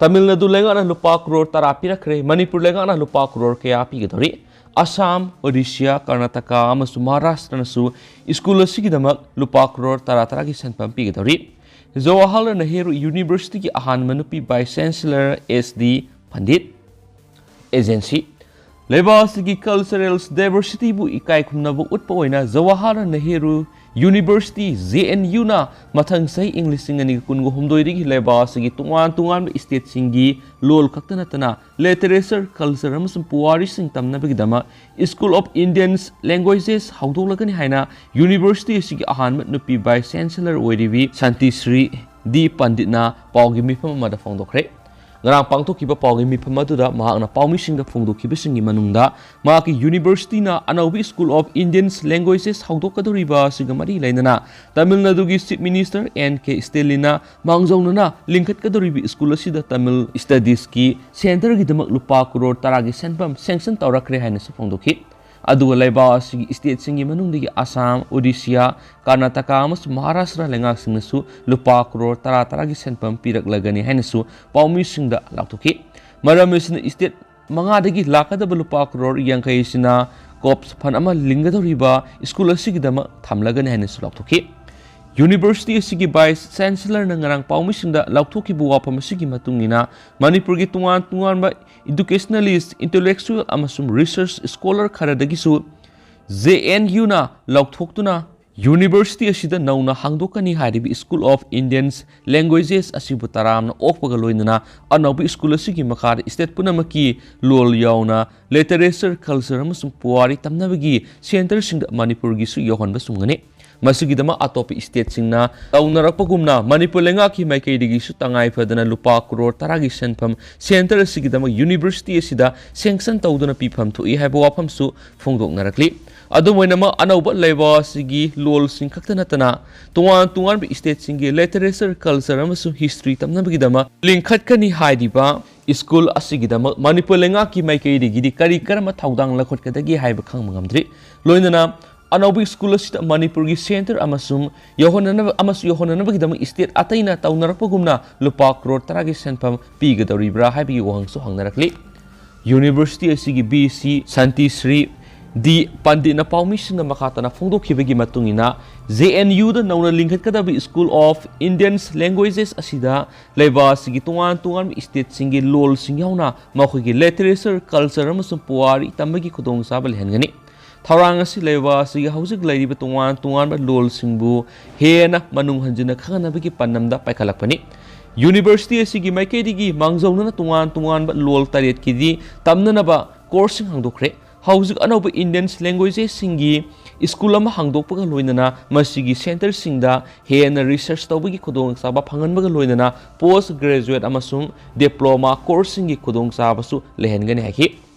ꯇꯥꯃꯤꯜ ꯅꯥꯗꯨ ꯂꯩꯉꯥꯛꯅ ꯂꯨꯄꯥ ꯀ꯭ꯔꯣꯔ ꯇꯔꯥ ꯄꯤꯔꯛꯈ꯭ꯔꯦ꯫ ꯃꯅꯤꯄꯨꯔ ꯂꯩꯉꯥꯛꯅ ꯂꯨꯄꯥ ꯀ꯭ꯔꯣꯔ ꯀꯌꯥ ꯄꯤꯒꯗꯧꯔꯤ? ꯑꯁꯥꯝ, ꯑꯣꯗꯤꯁꯥ, ꯀꯔꯅꯥꯇꯀꯥ ꯑꯃꯁꯨꯡ ꯃꯍꯥꯔꯥꯁꯇ꯭ꯔꯅꯁꯨ ꯁ꯭ꯀꯨꯜ ꯑꯁꯤꯒꯤꯗꯃꯛ ꯂꯨꯄꯥ ꯀ꯭ꯔꯣꯔ ꯇꯔꯥ ꯇꯔꯥꯒꯤ ꯁꯦꯟꯐꯝ ꯄꯤꯒꯗꯧꯔꯤ꯫ ꯖꯋꯥꯍꯔꯂꯥꯜ ꯅꯦꯍꯔꯨ ꯌꯨꯅꯤꯚꯔꯁꯤꯇꯤꯒꯤ ꯑꯍꯥꯟꯕ ꯅꯨꯄꯤ vice chancellor S D Pandit. Agency. ꯂꯩꯕꯥꯛ ꯑꯁꯤꯒꯤ ꯀꯜꯆꯔꯦꯜ ꯗꯥꯏꯚꯔꯁꯤꯇꯤꯕꯨ ꯏꯀꯥꯏ ꯈꯨꯝꯅꯕ ꯎꯠꯄ ꯑꯣꯏꯅ Jawaharlal Nehru university, J N ꯌꯨꯅ ꯃꯊꯪ ꯆꯍꯤ ꯏꯪ ꯂꯤꯁꯤꯡ ꯑꯅꯤꯒ ꯀꯨꯟꯒ ꯍꯨꯝꯗꯣꯏꯗꯒꯤ ꯂꯩꯕꯥꯛ ꯑꯁꯤꯒꯤ ꯇꯣꯉꯥꯟ ꯇꯣꯉꯥꯟꯕ ꯁ꯭ꯇꯦꯠꯁꯤꯡꯒꯤ ꯂꯣꯜ ꯈꯛꯇ ꯅꯠꯇꯅ ꯂꯤꯇꯔꯦꯆꯔ, ꯀꯜꯆꯔ ꯑꯃꯁꯨꯡ ꯄꯨꯋꯥꯔꯤꯁꯤꯡ ꯇꯝꯅꯕꯒꯤꯗꯃꯛ ꯁ꯭ꯀꯨꯜ ꯑꯣꯐ ꯏꯟꯗꯤꯌꯟꯁ ꯂꯦꯡꯒ꯭ꯋꯦꯖꯦꯁ ꯍꯧꯗꯣꯛꯂꯒꯅꯤ ꯍꯥꯏꯅ ꯌꯨꯅꯤꯚꯔꯁꯤꯇꯤ ꯑꯁꯤꯒꯤ ꯑꯍꯥꯟꯕ ꯅꯨꯄꯤ ꯚꯥꯏꯁ ꯆꯥꯟꯁꯦꯂꯔ ꯑꯣꯏꯔꯤꯕꯤ ꯁꯥꯟꯇꯤꯁ꯭ꯔꯤ ꯗꯤ ꯄꯟꯗꯤꯠꯅ ꯄꯥꯎꯒꯤ ꯃꯤꯐꯝ ꯑꯃꯗ ꯐꯣꯡꯗꯣꯛꯈ꯭ꯔꯦ꯫ ꯉꯔꯥꯡ ꯄꯥꯡꯊꯣꯛꯈꯤꯕ ꯄꯥꯎꯒꯤ ꯃꯤꯐꯝ ꯑꯗꯨꯗ ꯃꯍꯥꯛꯅ ꯄꯥꯎꯃꯤꯁꯤꯡꯗ ꯐꯣꯡꯗꯣꯛꯈꯤꯕꯁꯤꯡꯒꯤ ꯃꯅꯨꯡꯗ ꯃꯍꯥꯛꯀꯤ universityꯅ ꯑꯅꯧꯕ School of Indian Languages ꯍꯧꯗꯣꯛꯀꯗꯧꯔꯤꯕ ꯑꯁꯤꯒ ꯃꯔꯤ ꯂꯩꯅꯅ ꯇꯥꯃꯤꯜ ꯅꯥꯗꯨꯒꯤ Chief Minister N K Stallinꯅ ꯃꯥꯡꯖꯧꯅꯅ ꯂꯤꯡꯈꯠꯀꯗꯧꯔꯤꯕ school ꯑꯁꯤꯗ Tamil Studiesꯀꯤ centreꯒꯤꯗꯃꯛ ꯂꯨꯄꯥ ꯀꯔꯣꯔ ꯇꯔꯥꯒꯤ ꯁꯦꯟꯐꯝ sanction ꯇꯧꯔꯛꯈ꯭ꯔꯦ ꯍꯥꯏꯅꯁꯨ ꯐꯣꯡꯗꯣꯛꯈꯤ꯫ ꯑꯗꯨꯒ ꯂꯩꯕꯥꯛ ꯑꯁꯤꯒꯤ stateꯁꯤꯡꯒꯤ ꯃꯅꯨꯡꯗꯒꯤ ꯑꯁꯥꯝ, ꯑꯣꯗꯤꯁꯥ, ꯀꯔꯅꯥꯇꯀꯥ ꯑꯃꯁꯨꯡ ꯃꯍꯥꯔꯥꯁꯇ꯭ꯔ ꯂꯩꯉꯥꯛꯁꯤꯡꯅꯁꯨ ꯂꯨꯄꯥ ꯀꯔꯣꯔ ꯇꯔꯥ ꯇꯔꯥꯒꯤ ꯁꯦꯟꯐꯝ ꯄꯤꯔꯛꯂꯒꯅꯤ ꯍꯥꯏꯅꯁꯨ ꯄꯥꯎꯃꯤꯁꯤꯡꯗ ꯂꯥꯎꯊꯣꯛꯈꯤ꯫ ꯃꯔꯝ ꯑꯁꯤꯅ state ꯃꯉꯥꯗꯒꯤ ꯂꯥꯛꯀꯗꯕ ꯂꯨꯄꯥ ꯀꯔꯣꯔ ꯌꯥꯡꯈꯩ ꯑꯁꯤꯅ COPS fund ꯑꯃ ꯂꯤꯡꯒꯗꯧꯔꯤꯕ school ꯑꯁꯤꯒꯤꯗꯃꯛ ꯊꯝꯂꯒꯅꯤ ꯍꯥꯏꯅꯁꯨ ꯂꯥꯎꯊꯣꯛꯈꯤ꯫ University ꯑꯁꯤꯒꯤ Vice Chancellorꯅ ꯉꯔꯥꯡ ꯄꯥꯎꯃꯤꯁꯤꯡꯗ ꯂꯥꯎꯊꯣꯛꯈꯤꯕ ꯋꯥꯐꯝ ꯑꯁꯤꯒꯤ ꯃꯇꯨꯡ ꯏꯟꯅ, ꯃꯅꯤꯄꯨꯔꯒꯤ ꯇꯣꯉꯥꯟ ꯇꯣꯉꯥꯟꯕ educationalist, intellectual ꯑꯃꯁꯨꯡ research scholar ꯈꯔꯗꯒꯤꯁꯨ JNUꯅ ꯂꯥꯎꯊꯣꯛꯇꯨꯅ university ꯑꯁꯤꯗ ꯅꯧꯅ ꯍꯥꯡꯗꯣꯛꯀꯅꯤ ꯍꯥꯏꯔꯤꯕ School of Indian Languages ꯑꯁꯤꯕꯨ ꯇꯔꯥꯝꯅ ꯑꯣꯛꯄꯒ ꯂꯣꯏꯅꯅ ꯑꯅꯧꯕ school ꯑꯁꯤꯒꯤ ꯃꯈꯥꯗ state ꯄꯨꯝꯅꯃꯛꯀꯤ ꯂꯣꯜ ꯌꯥꯎꯅ literature, culture ꯑꯃꯁꯨꯡ ꯄꯨꯋꯥꯔꯤ ꯇꯝꯅꯕꯒꯤ centreꯁꯤꯡꯗ ꯃꯅꯤꯄꯨꯔꯒꯤꯁꯨ ꯌꯥꯎꯍꯟꯕ ꯆꯨꯝꯒꯅꯤ꯫ ꯃꯁꯤꯒꯤꯗꯃꯛ ꯑꯇꯣꯞꯄ stateꯁꯤꯡꯅ ꯇꯧꯅꯔꯛꯄꯒꯨꯝꯅ ꯃꯅꯤꯄꯨꯔ ꯂꯩꯉꯥꯛꯀꯤ ꯃꯥꯏꯀꯩꯗꯒꯤꯁꯨ ꯇꯉꯥꯏ ꯐꯗꯅ ꯂꯨꯄꯥ ꯀꯔꯣꯔ ꯇꯔꯥꯒꯤ ꯁꯦꯟꯐꯝ centre ꯑꯁꯤꯒꯤꯗꯃꯛ university ꯑꯁꯤꯗ sanction ꯇꯧꯗꯨꯅ ꯄꯤꯐꯝ ꯊꯣꯛꯏ ꯍꯥꯏꯕ ꯋꯥꯐꯝꯁꯨ ꯐꯣꯡꯗꯣꯛꯅꯔꯛꯂꯤ꯫ ꯑꯗꯨꯝ ꯑꯣꯏꯅꯃꯛ, ꯑꯅꯧꯕ ꯂꯩꯕꯥꯛ ꯑꯁꯤꯒꯤ ꯂꯣꯜꯁꯤꯡ ꯈꯛꯇ ꯅꯠꯇꯅ ꯇꯣꯉꯥꯟ ꯇꯣꯉꯥꯟꯕ stateꯁꯤꯡꯒꯤ literature, culture ꯑꯃꯁꯨꯡ history ꯇꯝꯅꯕꯒꯤꯗꯃꯛ ꯂꯤꯡꯈꯠꯀꯅꯤ ꯍꯥꯏꯔꯤꯕ school ꯑꯁꯤꯒꯤꯗꯃꯛ ꯃꯅꯤꯄꯨꯔ ꯂꯩꯉꯥꯛꯀꯤ ꯃꯥꯏꯀꯩꯗꯒꯤꯗꯤ ꯀꯔꯤ ꯀꯔꯝꯕ ꯊꯧꯗꯥꯡ ꯂꯧꯈꯠꯀꯗꯒꯦ ꯍꯥꯏꯕ ꯈꯪꯕ ꯉꯝꯗ꯭ꯔꯤ꯫ ꯂꯣꯏꯅꯅ ꯑꯅꯧꯕ school ꯑꯁꯤꯗ ꯃꯅꯤꯄꯨꯔꯒꯤ centre ꯑꯃꯁꯨꯡ ꯌꯧꯍꯟꯅꯅꯕ, ꯑꯃꯁꯨꯡ ꯌꯧꯍꯟꯅꯅꯕꯒꯤꯗꯃꯛ state ꯑꯇꯩꯅ ꯇꯧꯅꯔꯛꯄꯒꯨꯝꯅ ꯂꯨꯄꯥ ꯀꯔꯣꯔ ꯇꯔꯥꯒꯤ ꯁꯦꯟꯐꯝ ꯄꯤꯒꯗꯧꯔꯤꯕ꯭ꯔꯥ ꯍꯥꯏꯕꯒꯤ ꯋꯥꯍꯪꯁꯨ ꯍꯪꯅꯔꯛꯂꯤ꯫ University ꯑꯁꯤꯒꯤ VC ꯁꯥꯟꯇꯤ ꯁ꯭ꯔꯤ ꯗꯤ ꯄꯟꯗꯤꯠꯅ ꯄꯥꯎꯃꯤꯁꯤꯡꯅ ꯃꯈꯥ ꯇꯥꯅ ꯐꯣꯡꯗꯣꯛꯈꯤꯕꯒꯤ ꯃꯇꯨꯡ ꯏꯟꯅ, JNUꯗ ꯅꯧꯅ ꯂꯤꯡꯈꯠꯀꯗꯕ School of Indian Languages ꯑꯁꯤꯗ ꯂꯩꯕꯥꯛ ꯑꯁꯤꯒꯤ ꯇꯣꯉꯥꯟ ꯇꯣꯉꯥꯟꯕ stateꯁꯤꯡꯒꯤ ꯂꯣꯜꯁꯤꯡ ꯌꯥꯎꯅ ꯃꯈꯣꯏꯒꯤ literature, culture ꯑꯃꯁꯨꯡ ꯄꯨꯋꯥꯔꯤ ꯇꯝꯕꯒꯤ ꯈꯨꯗꯣꯡꯆꯥꯕ ꯂꯩꯍꯟꯒꯅꯤ꯫ ꯊꯧꯔꯥꯡ ꯑꯁꯤ ꯂꯩꯕꯥꯛ ꯑꯁꯤꯒꯤ ꯍꯧꯖꯤꯛ ꯂꯩꯔꯤꯕ ꯇꯣꯉꯥꯟ ꯇꯣꯉꯥꯟꯕ ꯂꯣꯜꯁꯤꯡꯕꯨ ꯍꯦꯟꯅ ꯃꯅꯨꯡ ꯍꯟꯖꯤꯟꯅ ꯈꯪꯍꯟꯅꯕꯒꯤ ꯄꯥꯟꯗꯝꯗ ꯄꯥꯏꯈꯠꯂꯛꯄꯅꯤ꯫ University ꯑꯁꯤꯒꯤ ꯃꯥꯏꯀꯩꯗꯒꯤ ꯃꯥꯡꯖꯧꯅꯅ ꯇꯣꯉꯥꯟ ꯇꯣꯉꯥꯟꯕ ꯂꯣꯜ ꯇꯔꯦꯠꯀꯤꯗꯤ ꯇꯝꯅꯅꯕ courseꯁꯤꯡ ꯍꯥꯡꯗꯣꯛꯈ꯭ꯔꯦ꯫ ꯍꯧꯖꯤꯛ ꯑꯅꯧꯕ Indian languagesꯁꯤꯡꯒꯤ ꯁ꯭ꯀꯨꯜ ꯑꯃ ꯍꯥꯡꯗꯣꯛꯄꯒ ꯂꯣꯏꯅꯅ ꯃꯁꯤꯒꯤ ꯁꯦꯟꯇꯔꯁꯤꯡꯗ ꯍꯦꯟꯅ ꯔꯤꯁꯔꯁ ꯇꯧꯕꯒꯤ ꯈꯨꯗꯣꯡꯆꯥꯕ ꯐꯪꯍꯟꯕꯒ ꯂꯣꯏꯅꯅ ꯄꯣꯁ ꯒ꯭ꯔꯦꯖꯨꯋꯦꯠ ꯑꯃꯁꯨꯡ ꯗꯤꯄ꯭ꯂꯣꯃꯥ ꯀꯣꯔꯁꯁꯤꯡꯒꯤ ꯈꯨꯗꯣꯡꯆꯥꯕꯁꯨ ꯂꯩꯍꯟꯒꯅꯤ ꯍꯥꯏꯈꯤ꯫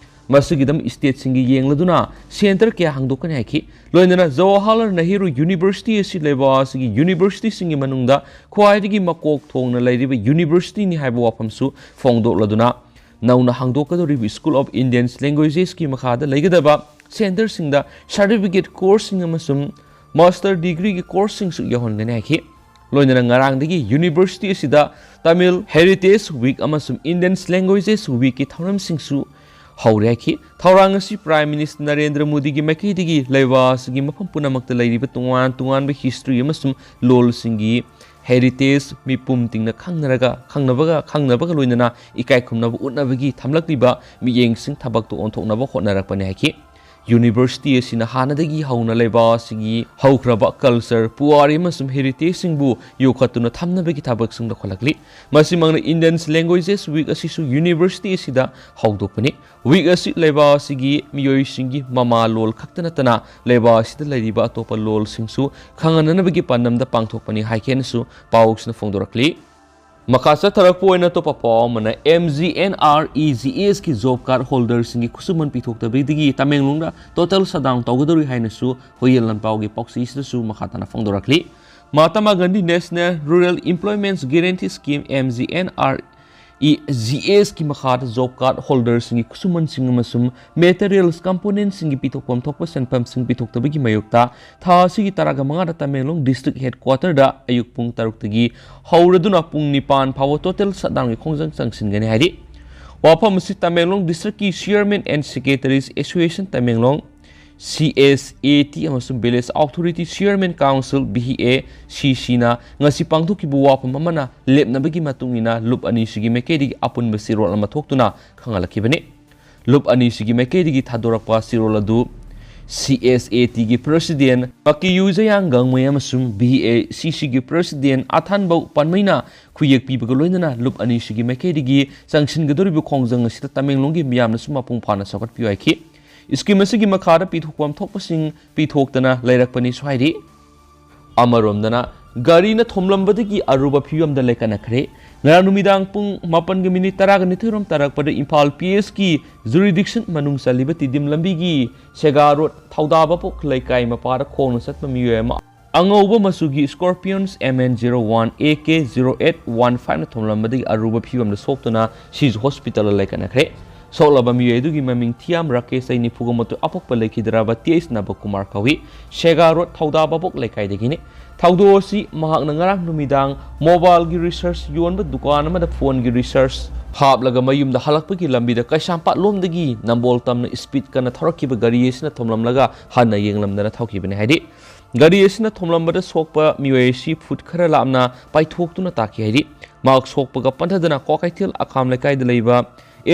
ꯃꯁꯤꯒꯤꯗꯃꯛ ꯁ꯭ꯇꯦꯠꯁꯤꯡꯒꯤ ꯌꯦꯡꯂꯗꯨꯅ ꯁꯦꯟꯇꯔ ꯀꯌꯥ ꯍꯥꯡꯗꯣꯛꯀꯅꯤ ꯍꯥꯏꯈꯤ꯫ ꯂꯣꯏꯅꯅ ꯖꯋꯥꯍꯔꯂꯥꯜ ꯅꯦꯍꯔꯨ ꯌꯨꯅꯤꯚꯔꯁꯤꯇꯤ ꯑꯁꯤ ꯂꯩꯕꯥꯛ ꯑꯁꯤꯒꯤ ꯌꯨꯅꯤꯚꯔꯁꯤꯇꯤꯁꯤꯡꯒꯤ ꯃꯅꯨꯡꯗ ꯈ꯭ꯋꯥꯏꯗꯒꯤ ꯃꯀꯣꯛ ꯊꯣꯡꯅ ꯂꯩꯔꯤꯕ ꯌꯨꯅꯤꯚꯔꯁꯤꯇꯤꯅꯤ ꯍꯥꯏꯕ ꯋꯥꯐꯝꯁꯨ ꯐꯣꯡꯗꯣꯛꯂꯗꯨꯅ, ꯅꯧꯅ ꯍꯥꯡꯗꯣꯛꯀꯗꯧꯔꯤꯕ School of Indian Languages ꯀꯤ ꯃꯈꯥꯗ ꯂꯩꯒꯗꯕ ꯁꯦꯟꯇꯔꯁꯤꯡꯗ ꯁꯥꯔꯇꯤꯐꯤꯀꯦꯠ ꯀꯣꯔꯁꯁꯤꯡ ꯑꯃꯁꯨꯡ ꯃꯥꯁꯇꯔ ꯗꯤꯒ꯭ꯔꯤꯒꯤ ꯀꯣꯔꯁꯁꯤꯡꯁꯨ ꯌꯥꯎꯍꯟꯒꯅꯤ ꯍꯥꯏꯈꯤ꯫ ꯂꯣꯏꯅꯅ ꯉꯔꯥꯡꯗꯒꯤ ꯌꯨꯅꯤꯚꯔꯁꯤꯇꯤ ꯑꯁꯤꯗ Tamil Heritage Week ꯑꯃꯁꯨꯡ Indian Languages Week ꯀꯤ ꯊꯧꯔꯝꯁꯤꯡꯁꯨ ꯍꯧꯔꯦ ꯍꯥꯏꯈꯤ꯫ ꯊꯧꯔꯥꯡ ꯑꯁꯤ ꯄ꯭ꯔꯥꯏꯝ ꯃꯤꯅꯤꯁꯇꯔ ꯅꯔꯦꯟꯗ꯭ꯔ ꯃꯣꯗꯤꯒꯤ ꯃꯥꯏꯀꯩꯗꯒꯤ ꯂꯩꯕꯥꯛ ꯑꯁꯤꯒꯤ ꯃꯐꯝ ꯄꯨꯝꯅꯃꯛꯇ ꯂꯩꯔꯤꯕ ꯇꯣꯉꯥꯟ ꯇꯣꯉꯥꯟꯕ ꯍꯤꯁꯇ꯭ꯔꯤ ꯑꯃꯁꯨꯡ ꯂꯣꯜꯁꯤꯡꯒꯤ ꯍꯦꯔꯤꯇꯦꯖ ꯃꯤꯄꯨꯝ ꯇꯤꯡꯅ ꯈꯪꯅꯔꯒ, ꯈꯪꯅꯕꯒ, ꯈꯪꯅꯕꯒ ꯂꯣꯏꯅꯅ ꯏꯀꯥꯏ ꯈꯨꯝꯅꯕ ꯎꯠꯅꯕꯒꯤ ꯊꯝꯂꯛꯂꯤꯕ ꯃꯤꯠꯌꯦꯡꯁꯤꯡ ꯊꯕꯛꯇ ꯑꯣꯟꯊꯣꯛꯅꯕ ꯍꯣꯠꯅꯔꯛꯄꯅꯤ ꯍꯥꯏꯈꯤ꯫ ꯌꯨꯅꯤꯚꯔꯁꯤꯇꯤ ꯑꯁꯤꯅ ꯍꯥꯟꯅꯗꯒꯤ ꯍꯧꯅ ꯂꯩꯕꯥꯛ ꯑꯁꯤꯒꯤ ꯍꯧꯈ꯭ꯔꯕ ꯀꯜꯆꯔ, ꯄꯨꯋꯥꯔꯤ ꯑꯃꯁꯨꯡ ꯍꯦꯔꯤꯇꯦꯖꯁꯤꯡꯕꯨ ꯌꯣꯛꯈꯠꯇꯨꯅ ꯊꯝꯅꯕꯒꯤ ꯊꯕꯛꯁꯤꯡ ꯂꯧꯈꯠꯂꯛꯂꯤ꯫ ꯃꯁꯤꯃꯛꯅ Indian Languages Week ꯑꯁꯤꯁꯨ ꯌꯨꯅꯤꯚꯔꯁꯤꯇꯤ ꯑꯁꯤꯗ ꯍꯧꯗꯣꯛꯄꯅꯤ꯫ ꯋꯤꯛ ꯑꯁꯤ ꯂꯩꯕꯥꯛ ꯑꯁꯤꯒꯤ ꯃꯤꯑꯣꯏꯁꯤꯡꯒꯤ ꯃꯃꯥ ꯂꯣꯜ ꯈꯛꯇ ꯅꯠꯇꯅ ꯂꯩꯕꯥꯛ ꯑꯁꯤꯗ ꯂꯩꯔꯤꯕ ꯑꯇꯣꯞꯄ ꯂꯣꯜꯁꯤꯡꯁꯨ ꯈꯪꯍꯟꯅꯅꯕꯒꯤ ꯄꯥꯟꯗꯝꯗ ꯄꯥꯡꯊꯣꯛꯄꯅꯤ ꯍꯥꯏꯈꯤ ꯍꯥꯏꯅꯁꯨ ꯄꯥꯎꯁꯤꯅ ꯐꯣꯡꯗꯣꯔꯛꯂꯤ꯫ ꯃꯈꯥ ꯆꯠꯊꯔꯛꯄ ꯑꯣꯏꯅ ꯑꯇꯣꯞꯄ ꯄꯥꯎ ꯑꯃꯅ, M G N R E G S ꯀꯤ ꯖꯣꯕ ꯀꯥꯔꯗ ꯍꯣꯜꯗꯔꯁꯤꯡꯒꯤ ꯈꯨꯠꯁꯨꯃꯟ ꯄꯤꯊꯣꯛꯇꯕꯗꯒꯤ ꯇꯃꯦꯡꯂꯣꯡꯗ ꯇꯣꯇꯦꯜ ꯁꯠꯗꯥꯎꯟ ꯇꯧꯒꯗꯧꯔꯤ ꯍꯥꯏꯅꯁꯨ ꯍꯨꯏꯌꯦꯟ ꯂꯥꯟꯄꯥꯎꯒꯤ ꯄꯥꯎꯆꯦꯁꯤꯗꯁꯨ ꯃꯈꯥ ꯇꯥꯅ ꯐꯣꯡꯗꯣꯔꯛꯂꯤ꯫ Mahatma Gandhi national rural employment guarantee scheme, M G N R E G S ꯀꯤ ꯃꯈꯥꯗ ꯖꯣꯕ ꯀꯥꯔꯗ ꯍꯣꯜꯗꯔꯁꯤꯡꯒꯤ ꯈꯨꯠꯁꯨꯃꯟꯁꯤꯡ ꯑꯃꯁꯨꯡ ꯃꯦꯇꯔꯤꯌꯦꯜꯁ ꯀꯝꯄꯣꯅꯦꯟꯠꯁꯤꯡꯒꯤ ꯄꯤꯊꯣꯛꯐꯝ ꯊꯣꯛꯄ ꯁꯦꯟꯐꯝꯁꯤꯡ ꯄꯤꯊꯣꯛꯇꯕꯒꯤ ꯃꯥꯌꯣꯛꯇ ꯊꯥ ꯑꯁꯤꯒꯤ ꯇꯔꯥꯒ ꯃꯉꯥꯗ ꯇꯃꯦꯡꯂꯣꯡ ꯗꯤꯁꯇ꯭ꯔꯤꯛ ꯍꯦꯗꯀ꯭ꯋꯥꯇꯔꯗ ꯑꯌꯨꯛ ꯄꯨꯡ ꯇꯔꯨꯛꯇꯒꯤ ꯍꯧꯔꯗꯨꯅ ꯄꯨꯡ ꯅꯤꯄꯥꯟ ꯐꯥꯎꯕ ꯇꯣꯇꯦꯜ ꯁꯠꯗꯥꯎꯟꯒꯤ ꯈꯣꯡꯖꯪ ꯆꯪꯁꯤꯟꯒꯅꯤ ꯍꯥꯏꯔꯤ꯫ ꯋꯥꯐꯝ ꯑꯁꯤ ꯇꯃꯦꯡꯂꯣꯡ ꯗꯤꯁꯇ꯭ꯔꯤꯛꯀꯤ chairman and secretaries association Tamenglong, C S A T, ꯑꯃꯁꯨꯡ village authority chairman council, V A C C ꯅ ꯉꯁꯤ ꯄꯥꯡꯊꯣꯛꯈꯤꯕ ꯋꯥꯐꯝ ꯑꯃꯅ ꯂꯦꯞꯅꯕꯒꯤ ꯃꯇꯨꯡ ꯏꯟꯅ ꯂꯨꯞ ꯑꯅꯤꯁꯤꯒꯤ ꯃꯥꯏꯀꯩꯗꯒꯤ ꯑꯄꯨꯟꯕ ꯆꯦꯔꯣꯜ ꯑꯃ ꯊꯣꯛꯇꯨꯅ ꯈꯪꯍꯜꯂꯛꯈꯤꯕꯅꯤ꯫ ꯂꯨꯞ ꯑꯅꯤꯁꯤꯒꯤ ꯃꯥꯏꯀꯩꯗꯒꯤ ꯊꯥꯗꯣꯔꯛꯄ ꯆꯦꯔꯣꯜ ꯑꯗꯨ C S A T ꯒꯤ ꯄ꯭ꯔꯦꯁꯤꯗꯦꯟ ꯄꯥꯀꯤꯌꯨ ꯖꯌꯥꯡ ꯒꯥꯡꯃꯩ ꯑꯃꯁꯨꯡ V A C C ꯒꯤ ꯄ꯭ꯔꯦꯁꯤꯗꯦꯟ ꯑꯊꯥꯟꯕꯧ ꯄꯥꯟꯃꯩꯅ ꯈꯨꯌꯦꯛ ꯄꯤꯕꯒ ꯂꯣꯏꯅꯅ ꯂꯨꯞ ꯑꯅꯤꯁꯤꯒꯤ ꯃꯥꯏꯀꯩꯗꯒꯤ ꯆꯪꯁꯤꯟꯒꯗꯧꯔꯤꯕ ꯈꯣꯡꯖꯪ ꯑꯁꯤꯗ ꯇꯃꯦꯡꯂꯣꯡꯒꯤ ꯃꯤꯌꯥꯝꯅꯁꯨ ꯃꯄꯨꯡ ꯐꯥꯅ ꯁꯧꯒꯠꯄꯤꯌꯨ ꯍꯥꯏꯈꯤ꯫ ꯁ꯭ꯀꯤꯝ ꯑꯁꯤꯒꯤ ꯃꯈꯥꯗ ꯄꯤꯊꯣꯛꯐꯝ ꯊꯣꯛꯄꯁꯤꯡ ꯄꯤꯊꯣꯛꯇꯅ ꯂꯩꯔꯛꯄꯅꯤꯁꯨ ꯍꯥꯏꯔꯤ꯫ ꯑꯃꯔꯣꯝꯗꯅ, ꯒꯥꯔꯤꯅ ꯊꯣꯝꯂꯝꯕꯗꯒꯤ ꯑꯔꯨꯕ ꯐꯤꯕꯝꯗ ꯂꯩꯈꯠꯅꯈ꯭ꯔꯦ꯫ ꯉꯔꯥꯡ ꯅꯨꯃꯤꯗꯥꯡ ꯄꯨꯡ ꯃꯥꯄꯟꯒ ꯃꯤꯅꯤꯠ ꯇꯔꯥꯒ ꯅꯤꯊꯣꯏꯔꯣꯝ ꯇꯥꯔꯛꯄꯗ ꯏꯝꯐꯥꯜ ꯄꯤ ꯑꯦꯁꯀꯤ ꯖꯨꯔꯤꯗꯤꯛꯁꯟ ꯃꯅꯨꯡ ꯆꯜꯂꯤꯕ ꯇꯤꯗꯤꯝ ꯂꯝꯕꯤꯒꯤ ꯁꯦꯒꯥ ꯔꯣꯗ ꯊꯧꯗꯥ ꯚꯥꯕꯣꯛ ꯂꯩꯀꯥꯏ ꯃꯄꯥꯗ ꯈꯣꯡꯅ ꯆꯠꯄ ꯃꯤꯑꯣꯏ ꯑꯃ ꯑꯉꯧꯕ ꯃꯆꯨꯒꯤ Scorpions M N zero one A K zero eight one five ꯅ ꯊꯣꯝꯂꯝꯕꯗꯒꯤ ꯑꯔꯨꯕ ꯐꯤꯕꯝꯗ ꯁꯣꯛꯇꯨꯅ ꯁꯤꯖ ꯍꯣꯁꯄꯤꯇꯥꯜꯗ ꯂꯩꯈꯠꯅꯈ꯭ꯔꯦ꯫ ꯁꯣꯛꯂꯕ ꯃꯤꯑꯣꯏ ꯑꯗꯨꯒꯤ ꯃꯃꯤꯡ ꯊꯤꯌꯥꯝ ꯔꯥꯀꯦꯁ, ꯆꯍꯤ ꯅꯤꯐꯨꯒ ꯃꯥꯊꯣꯏ, ꯑꯄꯣꯛꯄ ꯂꯩꯈꯤꯗ꯭ꯔꯕ ꯇꯤ ꯑꯩꯆ ꯅꯕꯀꯨꯃꯥꯔ ꯀꯧꯏ꯫ ꯁꯦꯒꯥ ꯔꯣꯗ ꯊꯧꯗꯥ ꯚꯥꯕꯣꯛ ꯂꯩꯀꯥꯏꯗꯒꯤꯅꯤ꯫ ꯊꯧꯗꯣꯛ ꯑꯁꯤ ꯃꯍꯥꯛꯅ ꯉꯔꯥꯡ ꯅꯨꯃꯤꯗꯥꯡ ꯃꯣꯕꯥꯏꯜꯒꯤ ꯔꯤꯁꯔꯁ ꯌꯣꯟꯕ ꯗꯨꯀꯥꯟ ꯑꯃꯗ ꯐꯣꯟꯒꯤ ꯔꯤꯁꯔꯁ ꯍꯥꯞꯂꯒ ꯃꯌꯨꯝꯗ ꯍꯜꯂꯛꯄꯒꯤ ꯂꯝꯕꯤꯗ ꯀꯩꯁꯥꯝꯄꯥꯠ ꯂꯣꯝꯗꯒꯤ ꯅꯝꯕꯣꯜ ꯇꯝꯅ ꯁ꯭ꯄꯤꯗ ꯀꯟꯅ ꯊꯧꯔꯛꯈꯤꯕ ꯒꯥꯔꯤ ꯑꯁꯤꯅ ꯊꯣꯝꯂꯝꯂꯒ ꯍꯟꯅ ꯌꯦꯡꯂꯝꯗꯅ ꯊꯧꯈꯤꯕꯅꯤ ꯍꯥꯏꯔꯤ꯫ ꯒꯥꯔꯤ ꯑꯁꯤꯅ ꯊꯣꯝꯂꯝꯕꯗ ꯁꯣꯛꯄ ꯃꯤꯑꯣꯏ ꯑꯁꯤ ꯐꯨꯠ ꯈꯔ ꯂꯥꯞꯅ ꯄꯥꯏꯊꯣꯛꯇꯨꯅ ꯇꯥꯈꯤ ꯍꯥꯏꯔꯤ꯫ ꯃꯍꯥꯛ ꯁꯣꯛꯄꯒ ꯄꯟꯊꯗꯅ ꯀ꯭ꯋꯥꯀꯩꯊꯦꯜ ꯑꯈꯥꯝ ꯂꯩꯀꯥꯏꯗ ꯂꯩꯕ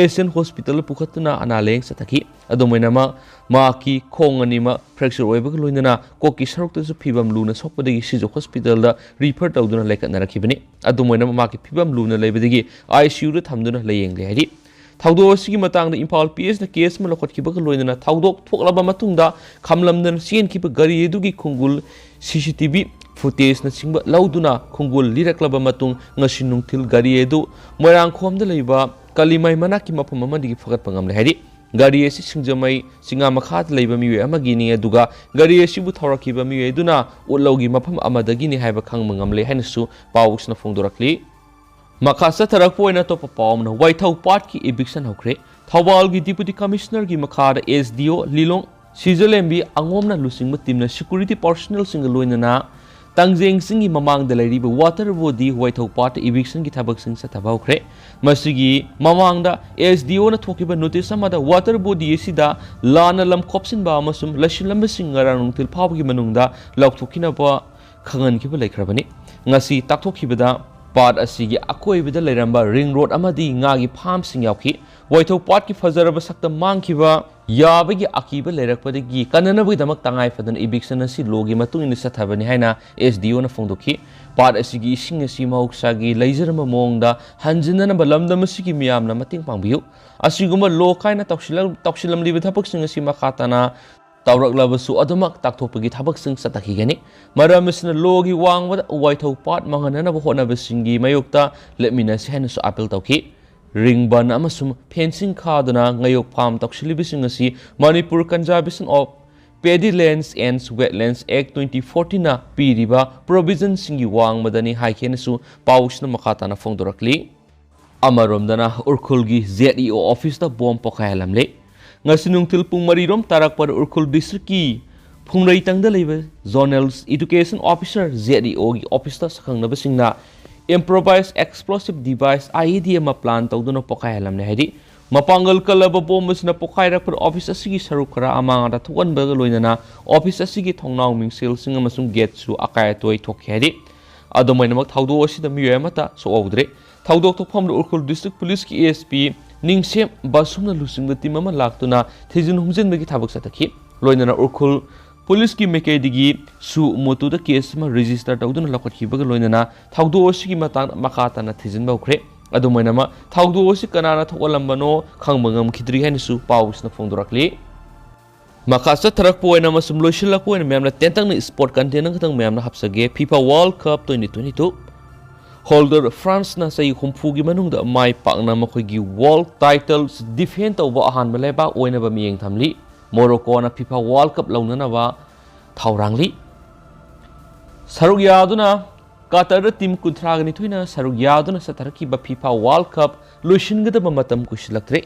ꯑꯦꯁꯤꯌꯥꯟ ꯍꯣꯁꯄꯤꯇꯥꯜꯗ ꯄꯨꯈꯠꯇꯨꯅ ꯑꯅꯥ ꯂꯥꯌꯦꯡ ꯆꯠꯊꯈꯤ꯫ ꯑꯗꯨꯝ ꯑꯣꯏꯅꯃꯛ, ꯃꯍꯥꯛꯀꯤ ꯈꯣꯡ ꯑꯅꯤꯃꯛ ꯐ꯭ꯔꯦꯛꯆꯔ ꯑꯣꯏꯕꯒ ꯂꯣꯏꯅꯅ ꯀꯣꯛꯀꯤ ꯁꯔꯨꯛꯇꯁꯨ ꯐꯤꯕꯝ ꯂꯨꯅ ꯁꯣꯛꯄꯗꯒꯤ ꯁꯤꯖ ꯍꯣꯁꯄꯤꯇꯥꯜꯗ ꯔꯤꯐꯔ ꯇꯧꯗꯨꯅ ꯂꯩꯈꯠꯅꯔꯛꯈꯤꯕꯅꯤ꯫ ꯑꯗꯨꯝ ꯑꯣꯏꯅꯃꯛ, ꯃꯍꯥꯛꯀꯤ ꯐꯤꯕꯝ ꯂꯨꯅ ꯂꯩꯕꯗꯒꯤ ꯑꯥꯏ ꯁꯤ ꯌꯨꯗ ꯊꯝꯗꯨꯅ ꯂꯥꯌꯦꯡꯂꯤ ꯍꯥꯏꯔꯤ꯫ ꯊꯧꯗꯣꯛ ꯑꯁꯤꯒꯤ ꯃꯇꯥꯡꯗ ꯏꯝꯐꯥꯜ ꯄꯤ ꯑꯦꯁꯅ ꯀꯦꯁ ꯑꯃ ꯂꯧꯈꯠꯈꯤꯕꯒ ꯂꯣꯏꯅꯅ ꯊꯧꯗꯣꯛ ꯊꯣꯛꯂꯕ ꯃꯇꯨꯡꯗ ꯈꯝꯂꯝꯗꯅ ꯆꯦꯟꯈꯤꯕ ꯒꯥꯔꯤ ꯑꯗꯨꯒꯤ ꯈꯣꯡꯒꯨꯜ ꯁꯤ ꯁꯤ ꯇꯤ ꯚꯤ ꯐꯨꯇꯦꯖꯅꯆꯤꯡꯕ ꯂꯧꯗꯨꯅ ꯈꯣꯡꯒꯨꯜ ꯂꯤꯔꯛꯂꯕ ꯃꯇꯨꯡ ꯉꯁꯤ ꯅꯨꯡꯊꯤꯜ ꯒꯥꯔꯤ ꯑꯗꯨ ꯃꯣꯏꯔꯥꯡꯈꯣꯝꯗ ꯂꯩꯕ ꯀꯥꯂꯤꯃꯥꯏ ꯃꯅꯥꯛꯀꯤ ꯃꯐꯝ ꯑꯃꯗꯒꯤ ꯐꯒꯠꯄ ꯉꯝꯂꯦ ꯍꯥꯏꯔꯤ꯫ ꯒꯥꯔꯤ ꯑꯁꯤ ꯁꯤꯡꯖꯃꯩ ꯆꯤꯉꯥ ꯃꯈꯥꯗ ꯂꯩꯕ ꯃꯤꯑꯣꯏ ꯑꯃꯒꯤꯅꯤ, ꯑꯗꯨꯒ ꯒꯥꯔꯤ ꯑꯁꯤꯕꯨ ꯊꯧꯔꯛꯈꯤꯕ ꯃꯤꯑꯣꯏ ꯑꯗꯨꯅ ꯎꯠꯂꯧꯒꯤ ꯃꯐꯝ ꯑꯃꯗꯒꯤꯅꯤ ꯍꯥꯏꯕ ꯈꯪꯕ ꯉꯝꯂꯦ ꯍꯥꯏꯅꯁꯨ ꯄꯥꯎꯁꯤꯅ ꯐꯣꯡꯗꯣꯔꯛꯂꯤ꯫ ꯃꯈꯥ ꯆꯠꯊꯔꯛꯄ ꯑꯣꯏꯅ ꯑꯇꯣꯞꯄ ꯄꯥꯎ ꯑꯃꯅ, ꯋꯥꯏꯊꯧ ꯄꯥꯠꯀꯤ ꯏꯚꯤꯛꯁꯟ ꯍꯧꯈ꯭ꯔꯦ꯫ ꯊꯧꯕꯥꯜꯒꯤ ꯗꯤꯄꯨꯇꯤ ꯀꯃꯤꯁꯅꯔꯒꯤ ꯃꯈꯥꯗ ꯑꯦꯁ ꯗꯤ ꯑꯣ ꯂꯤꯂꯣꯡ ꯁꯤꯖꯂꯦꯝꯕꯤ ꯑꯉꯣꯝꯅ ꯂꯨꯆꯤꯡꯕ ꯇꯤꯝꯅ ꯁꯦꯀ꯭ꯌꯨꯔꯤꯇꯤ ꯄꯥꯔꯁꯣꯅꯦꯜꯁꯤꯡꯒ ꯂꯣꯏꯅꯅ ꯇꯥꯡꯖꯦꯡ ꯆꯤꯡꯒꯤ ꯃꯃꯥꯡꯗ ꯂꯩꯔꯤꯕ ꯋꯥꯇꯔ ꯕꯣꯗꯤ ꯋꯥꯏꯊꯧ ꯄꯥꯠꯇ ꯏꯚꯤꯛꯁꯟꯒꯤ ꯊꯕꯛꯁꯤꯡ ꯆꯠꯊꯕ ꯍꯧꯈ꯭ꯔꯦ꯫ ꯃꯁꯤꯒꯤ ꯃꯃꯥꯡꯗ ꯑꯦꯁ ꯗꯤ ꯑꯣꯅ ꯊꯣꯛꯈꯤꯕ ꯅꯣꯇꯤꯁ ꯑꯃꯗ ꯋꯥꯇꯔ ꯕꯣꯗꯤ ꯑꯁꯤꯗ ꯂꯥꯟꯅ ꯂꯝ ꯈꯣꯞꯆꯤꯟꯕ ꯑꯃꯁꯨꯡ ꯂꯩꯁꯤꯜꯂꯝꯕꯁꯤꯡ ꯉꯔꯥꯡ ꯅꯨꯡꯊꯤꯜ ꯐꯥꯎꯕꯒꯤ ꯃꯅꯨꯡꯗ ꯂꯧꯊꯣꯛꯈꯤꯅꯕ ꯈꯪꯍꯟꯈꯤꯕ ꯂꯩꯈ꯭ꯔꯕꯅꯤ꯫ ꯉꯁꯤ ꯇꯥꯛꯊꯣꯛꯈꯤꯕꯗ ꯄꯥꯠ ꯑꯁꯤꯒꯤ ꯑꯀꯣꯏꯕꯗ ꯂꯩꯔꯝꯕ ꯔꯤꯡ ꯔꯣꯗ ꯑꯃꯗꯤ ꯉꯥꯒꯤ ꯐꯥꯝꯁꯤꯡ ꯌꯥꯎꯈꯤ꯫ ꯋꯥꯏꯊꯧ ꯄꯥꯠꯀꯤ ꯐꯖꯔꯕ ꯁꯛꯇꯝ ꯃꯥꯡꯈꯤꯕ ꯌꯥꯕꯒꯤ ꯑꯀꯤꯕ ꯂꯩꯔꯛꯄꯗꯒꯤ ꯀꯟꯅꯅꯕꯒꯤꯗꯃꯛ ꯇꯉꯥꯏ ꯐꯗꯅ ꯏꯚꯤꯛꯁꯟ ꯑꯁꯤ ꯂꯣꯒꯤ ꯃꯇꯨꯡ ꯏꯟꯅ ꯆꯠꯊꯕꯅꯤ ꯍꯥꯏꯅ ꯑꯦꯁ ꯗꯤ ꯑꯣꯅ ꯐꯣꯡꯗꯣꯛꯈꯤ꯫ ꯄꯥꯠ ꯑꯁꯤꯒꯤ ꯏꯁꯤꯡ ꯑꯁꯤ ꯃꯍꯧꯁꯥꯒꯤ ꯂꯩꯖꯔꯝꯕ ꯃꯑꯣꯡꯗ ꯍꯟꯖꯤꯟꯅꯅꯕ ꯂꯝꯗꯝ ꯑꯁꯤꯒꯤ ꯃꯤꯌꯥꯝꯅ ꯃꯇꯦꯡ ꯄꯥꯡꯕꯤꯌꯨ꯫ ꯑꯁꯤꯒꯨꯝꯕ ꯂꯣ ꯀꯥꯏꯅ ꯇꯧꯁꯤꯜꯂꯝꯂꯤꯕ ꯊꯕꯛꯁꯤꯡ ꯑꯁꯤ ꯃꯈꯥ ꯇꯥꯅ ꯇꯧꯔꯛꯂꯕꯁꯨ ꯑꯗꯨꯃꯛ ꯇꯥꯛꯊꯣꯛꯄꯒꯤ ꯊꯕꯛꯁꯤꯡ ꯆꯠꯊꯈꯤꯒꯅꯤ꯫ ꯃꯔꯝ ꯑꯁꯤꯅ ꯂꯣꯒꯤ ꯋꯥꯡꯃꯗ ꯋꯥꯏꯊꯧ ꯄꯥꯠ ꯃꯥꯡꯍꯟꯅꯅꯕ ꯍꯣꯠꯅꯕꯁꯤꯡꯒꯤ ꯃꯥꯌꯣꯛꯇ ꯂꯦꯞꯃꯤꯟꯅꯁꯤ ꯍꯥꯏꯅꯁꯨ ꯑꯥꯄꯤꯜ ꯇꯧꯈꯤ꯫ ꯔꯤꯡ ꯕꯟ ꯑꯃꯁꯨꯡ ꯐꯦꯟꯁꯤꯡ ꯈꯥꯗꯨꯅ ꯉꯥꯌꯣꯛ ꯐꯥꯝ ꯇꯧꯁꯤꯜꯂꯤꯕꯁꯤꯡ ꯑꯁꯤ Manipur Conservation of Paddy Lands and Wetlands Act twenty fourteenꯅ ꯄꯤꯔꯤꯕ ꯄ꯭ꯔꯣꯚꯤꯖꯟꯁꯤꯡꯒꯤ ꯋꯥꯡꯃꯗꯅꯤ ꯍꯥꯏꯈꯤ ꯍꯥꯏꯅꯁꯨ ꯄꯥꯎꯁꯤꯅ ꯃꯈꯥ ꯇꯥꯅ ꯐꯣꯡꯗꯣꯔꯛꯂꯤ꯫ ꯑꯃꯔꯣꯝꯗꯅ ꯎꯈ꯭ꯔꯨꯜꯒꯤ ꯖꯦꯠ ꯏ ꯑꯣ ꯑꯣꯐꯤꯁꯇ ꯕꯣꯝ ꯄꯣꯈꯥꯏꯍꯜꯂꯝꯂꯦ꯫ ꯉꯁꯤ ꯅꯨꯡꯊꯤꯜ ꯄꯨꯡ ꯃꯔꯤꯔꯣꯝ ꯇꯥꯔꯛꯄꯗ ꯎꯈ꯭ꯔꯨꯜ ꯗꯤꯁꯇ꯭ꯔꯤꯛꯀꯤ ꯐꯨꯡꯔꯩꯇꯪꯗ ꯂꯩꯕ zonal education officer Z E ꯑꯣꯒꯤ ꯑꯣꯐꯤꯁꯇ ꯁꯛꯈꯪꯅꯕꯁꯤꯡꯅ ꯏꯝꯄ꯭ꯔꯣꯚꯥꯏꯁ ꯑꯦꯛꯁꯄ꯭ꯂꯣꯁꯤꯞ ꯗꯤꯚꯥꯏꯁ ꯑꯥꯏ ꯏ ꯗꯤ ꯑꯃ ꯄ꯭ꯂꯥꯟ ꯇꯧꯗꯨꯅ ꯄꯣꯈꯥꯏꯍꯜꯂꯝꯂꯦ ꯍꯥꯏꯔꯤ꯫ ꯃꯄꯥꯡꯒꯜ ꯀꯜꯂꯕ ꯕꯣꯝ ꯑꯁꯤꯅ ꯄꯣꯈꯥꯏꯔꯛꯄꯗ ꯑꯣꯐꯤꯁ ꯑꯁꯤꯒꯤ ꯁꯔꯨꯛ ꯈꯔ ꯑꯃꯥꯡ ꯑꯇꯥ ꯊꯣꯛꯍꯟꯕꯒ ꯂꯣꯏꯅꯅ ꯑꯣꯐꯤꯁ ꯑꯁꯤꯒꯤ ꯊꯣꯡꯅꯥꯎ ꯃꯤꯡꯁꯦꯜꯁꯤꯡ ꯑꯃꯁꯨꯡ ꯒꯦꯠꯁꯨ ꯑꯀꯥꯏ ꯑꯇꯣꯏ ꯊꯣꯛꯈꯤ ꯍꯥꯏꯔꯤ꯫ ꯑꯗꯨꯝ ꯑꯣꯏꯅꯃꯛ ꯊꯧꯗꯣꯛ ꯑꯁꯤꯗ ꯃꯤꯑꯣꯏ ꯑꯃꯠꯇ ꯁꯣꯛꯍꯧꯗ꯭ꯔꯦ꯫ ꯊꯧꯗꯣꯛ ꯊꯣꯛꯐꯝꯗ ꯎꯈ꯭ꯔꯨꯜ ꯗꯤꯁꯇ꯭ꯔꯤꯛ ꯄꯨꯂꯤꯁꯀꯤ ꯑꯦ ꯑꯦꯁ ꯄꯤ ꯅꯤꯡꯁꯦꯝ ꯕꯥꯁꯨꯝꯅ ꯂꯨꯆꯤꯡꯕ ꯇꯤꯝ ꯑꯃ ꯂꯥꯛꯇꯨꯅ ꯊꯤꯖꯤꯟ ꯍꯨꯝꯖꯤꯟꯕꯒꯤ ꯊꯕꯛ ꯆꯠꯊꯈꯤ꯫ ꯂꯣꯏꯅꯅ ꯎꯈ꯭ꯔꯨꯜ ꯄꯨꯂꯤꯁꯀꯤ ꯃꯥꯏꯀꯩꯗꯒꯤ ꯁꯨ ꯃꯣꯇꯣꯗ ꯀꯦꯁ ꯑꯃ ꯔꯦꯖꯤꯁꯇꯔ ꯇꯧꯗꯨꯅ ꯂꯧꯈꯠꯈꯤꯕꯒ ꯂꯣꯏꯅꯅ ꯊꯧꯗꯣꯛ ꯑꯁꯤꯒꯤ ꯃꯇꯥꯡꯗ ꯃꯈꯥ ꯇꯥꯅ ꯊꯤꯖꯤꯟꯕ ꯍꯧꯈ꯭ꯔꯦ꯫ ꯑꯗꯨꯝ ꯑꯣꯏꯅꯃꯛ ꯊꯧꯗꯣꯛ ꯑꯁꯤ ꯀꯅꯥꯅ ꯊꯣꯛꯍꯜꯂꯝꯕꯅꯣ ꯈꯪꯕ ꯉꯝꯈꯤꯗ꯭ꯔꯤ ꯍꯥꯏꯅꯁꯨ ꯄꯥꯎꯁꯤꯅ ꯐꯣꯡꯗꯣꯔꯛꯂꯤ꯫ ꯃꯈꯥ ꯆꯠꯊꯔꯛꯄ ꯑꯣꯏꯅ ꯑꯃꯁꯨꯡ ꯂꯣꯏꯁꯤꯜꯂꯛꯄ ꯑꯣꯏꯅ ꯃꯌꯥꯝꯅ ꯇꯦꯟꯇꯛꯅ ꯏꯁꯄꯣꯔꯠ ꯀꯟꯇꯦꯟ ꯑꯃꯈꯛꯇꯪ ꯃꯌꯥꯝꯅ ꯍꯥꯞꯆꯒꯦ꯫ FIFA world cup twenty twenty two holder ꯐ꯭ꯔꯥꯟꯁꯅ ꯆꯍꯤ ꯍꯨꯝꯐꯨꯒꯤ ꯃꯅꯨꯡꯗ ꯃꯥꯏ ꯄꯥꯛꯅ ꯃꯈꯣꯏꯒꯤ ꯋꯥꯔꯜ ꯇꯥꯏꯇꯜꯁ ꯗꯤꯐꯦꯟ ꯇꯧꯕ ꯑꯍꯥꯟꯕ ꯂꯩꯕꯥꯛ ꯑꯣꯏꯅꯕ ꯃꯤꯠꯌꯦꯡ ꯊꯝꯂꯤ꯫ ꯃꯣꯔꯣꯀꯣꯅ ꯐꯤꯐꯥ ꯋꯥꯔꯜ ꯀꯞ ꯂꯧꯅꯅꯕ ꯊꯧꯔꯥꯡꯂꯤ꯫ ꯁꯔꯨꯛ ꯌꯥꯗꯨꯅ ꯀꯇꯔꯗ ꯇꯤꯝ ꯀꯨꯟꯊ꯭ꯔꯥꯒ ꯅꯤꯊꯣꯏꯅ ꯁꯔꯨꯛ ꯌꯥꯗꯨꯅ ꯆꯠꯊꯔꯛꯈꯤꯕ ꯐꯤꯐꯥ ꯋꯥꯔꯜ ꯀꯞ ꯂꯣꯏꯁꯤꯟꯒꯗꯕ ꯃꯇꯝ ꯀꯨꯏꯁꯤꯜꯂꯛꯇ꯭ꯔꯦ꯫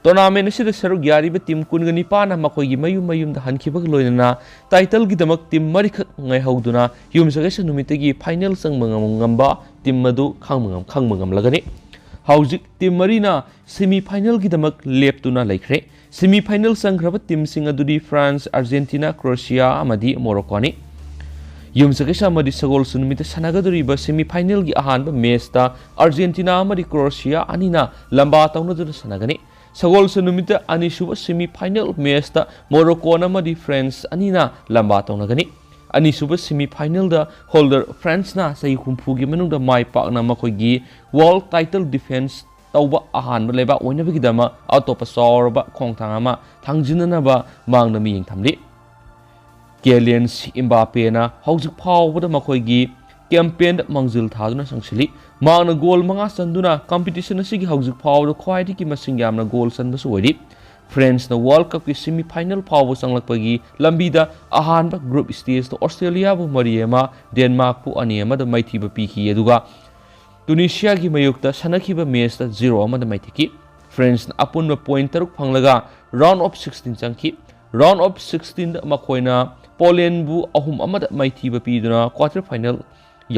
ꯇꯣꯔꯅꯥꯃꯦꯟ ꯑꯁꯤꯗ ꯁꯔꯨꯛ ꯌꯥꯔꯤꯕ ꯇꯤꯝ ꯀꯨꯟꯒ ꯅꯤꯄꯥꯟꯅ ꯃꯈꯣꯏꯒꯤ ꯃꯌꯨꯝ ꯃꯌꯨꯝꯗ ꯍꯟꯈꯤꯕꯒ ꯂꯣꯏꯅꯅ ꯇꯥꯏꯇꯜꯒꯤꯗꯃꯛ ꯇꯤꯝ ꯃꯔꯤꯈꯛ ꯉꯥꯏꯍꯧꯗꯨꯅ ꯌꯨꯝꯁꯀꯩꯁ ꯅꯨꯃꯤꯠꯇꯒꯤ ꯐꯥꯏꯅꯦꯜ ꯆꯪꯕ ꯉꯝ-, ꯉꯝꯕ ꯇꯤꯝ ꯑꯗꯨ ꯈꯪꯕ ꯉꯝ-, ꯈꯪꯕ ꯉꯝꯂꯒꯅꯤ꯫ ꯍꯧꯖꯤꯛ ꯇꯤꯝ ꯃꯔꯤꯅ ꯁꯦꯃꯤ ꯐꯥꯏꯅꯦꯜꯒꯤꯗꯃꯛ ꯂꯦꯞꯇꯨꯅ ꯂꯩꯈ꯭ꯔꯦ꯫ ꯁꯦꯃꯤ ꯐꯥꯏꯅꯦꯜ ꯆꯪꯈ꯭ꯔꯕ ꯇꯤꯝꯁꯤꯡ ꯑꯗꯨꯗꯤ ꯐ꯭ꯔꯥꯟꯁ, ꯑꯥꯔꯖꯦꯟꯇꯤꯅꯥ, ꯀ꯭ꯔꯣꯑꯦꯁꯤꯌꯥ ꯑꯃꯗꯤ ꯃꯣꯔꯣꯀꯣꯅꯤ꯫ ꯌꯨꯝꯁꯀꯩꯁ ꯑꯃꯗꯤ ꯁꯒꯣꯜꯁꯦꯟ ꯅꯨꯃꯤꯠꯇ ꯁꯥꯟꯅꯒꯗꯧꯔꯤꯕ ꯁꯦꯃꯤ ꯐꯥꯏꯅꯦꯜꯒꯤ ꯑꯍꯥꯟꯕ ꯃꯦꯆꯇ ꯑꯥꯔꯖꯦꯟꯇꯤꯅꯥ ꯑꯃꯗꯤ ꯀ꯭ꯔꯣꯑꯦꯁꯤꯌꯥ ꯑꯅꯤꯅ ꯂꯝꯕꯥ ꯇꯧꯅꯗꯨꯅ ꯁꯥꯟꯅꯒꯅꯤ꯫ ꯁꯒꯣꯜꯁꯦꯟ ꯅꯨꯃꯤꯠꯇ ꯑꯅꯤꯁꯨꯕ ꯁꯦꯃꯤ ꯐꯥꯏꯅꯦꯜ ꯃꯦꯆꯇ ꯃꯣꯔꯣꯀꯣꯟ ꯑꯃꯗꯤ ꯐ꯭ꯔꯥꯟꯁ ꯑꯅꯤꯅ ꯂꯝꯕꯥ ꯇꯧꯅꯒꯅꯤ꯫ ꯑꯅꯤꯁꯨꯕ semi finalꯗ holder Franceꯅ ꯆꯍꯤ ꯍꯨꯝꯐꯨꯒꯤ ꯃꯅꯨꯡꯗ ꯃꯥꯏ ꯄꯥꯛꯅ ꯃꯈꯣꯏꯒꯤ world title defense ꯇꯧꯕ ꯑꯍꯥꯟꯕ ꯂꯩꯕꯥꯛ ꯑꯣꯏꯅꯕꯒꯤꯗꯃꯛ ꯑꯇꯣꯞꯄ ꯆꯥꯎꯔꯕ ꯈꯣꯡꯊꯥꯡ ꯑꯃ ꯊꯥꯡꯖꯤꯟꯅꯅꯕ ꯃꯥꯡꯗ ꯃꯤꯠꯌꯦꯡ ꯊꯝꯂꯤ꯫ ꯀꯦꯂꯤꯌꯟ ꯏꯝꯕꯥꯄꯦꯅ ꯍꯧꯖꯤꯛ ꯐꯥꯎꯕꯗ ꯃꯈꯣꯏꯒꯤ campaignꯗ ꯃꯥꯡꯖꯤꯜ ꯊꯥꯗꯨꯅ ꯆꯪꯁꯤꯜꯂꯤ꯫ ꯃꯍꯥꯛꯅ ꯒꯣꯜ ꯃꯉꯥ ꯆꯟꯗꯨꯅ competition ꯑꯁꯤꯒꯤ ꯍꯧꯖꯤꯛ ꯐꯥꯎꯕꯗ ꯈ꯭ꯋꯥꯏꯗꯒꯤ ꯃꯁꯤꯡ ꯌꯥꯝꯅ ꯒꯣꯜ ꯆꯟꯕꯁꯨ ꯑꯣꯏꯔꯤ꯫ ꯐ꯭ꯔꯦꯟꯁꯅ World Cupꯀꯤ semi final ꯐꯥꯎꯕ ꯆꯪꯂꯛꯄꯒꯤ ꯂꯝꯕꯤꯗ ꯑꯍꯥꯟꯕ group stageꯇ ꯑꯣꯁꯇ꯭ꯔꯦꯂꯤꯌꯥꯕꯨ ꯃꯔꯤ ꯑꯃ, ꯗꯦꯟꯃꯥꯔꯛꯄꯨ ꯑꯅꯤ ꯑꯃꯗ ꯃꯥꯏꯊꯤꯕ ꯄꯤꯈꯤ, ꯑꯗꯨꯒ ꯇꯨꯅꯤꯁꯤꯌꯥꯒꯤ ꯃꯥꯌꯣꯛꯇ ꯁꯥꯟꯅꯈꯤꯕ matchꯇ zero ꯑꯃꯗ ꯃꯥꯏꯊꯤꯈꯤ꯫ ꯐ꯭ꯔꯦꯟꯁꯅ ꯑꯄꯨꯟꯕ point ꯇꯔꯨꯛ ꯐꯪꯂꯒ round of sixteen ꯆꯪꯈꯤ꯫ Round of sixteenꯗ ꯃꯈꯣꯏꯅ ꯄꯣꯂꯦꯟꯕꯨ ꯑꯍꯨꯝ ꯑꯃꯗ ꯃꯥꯏꯊꯤꯕ ꯄꯤꯗꯨꯅ quarter final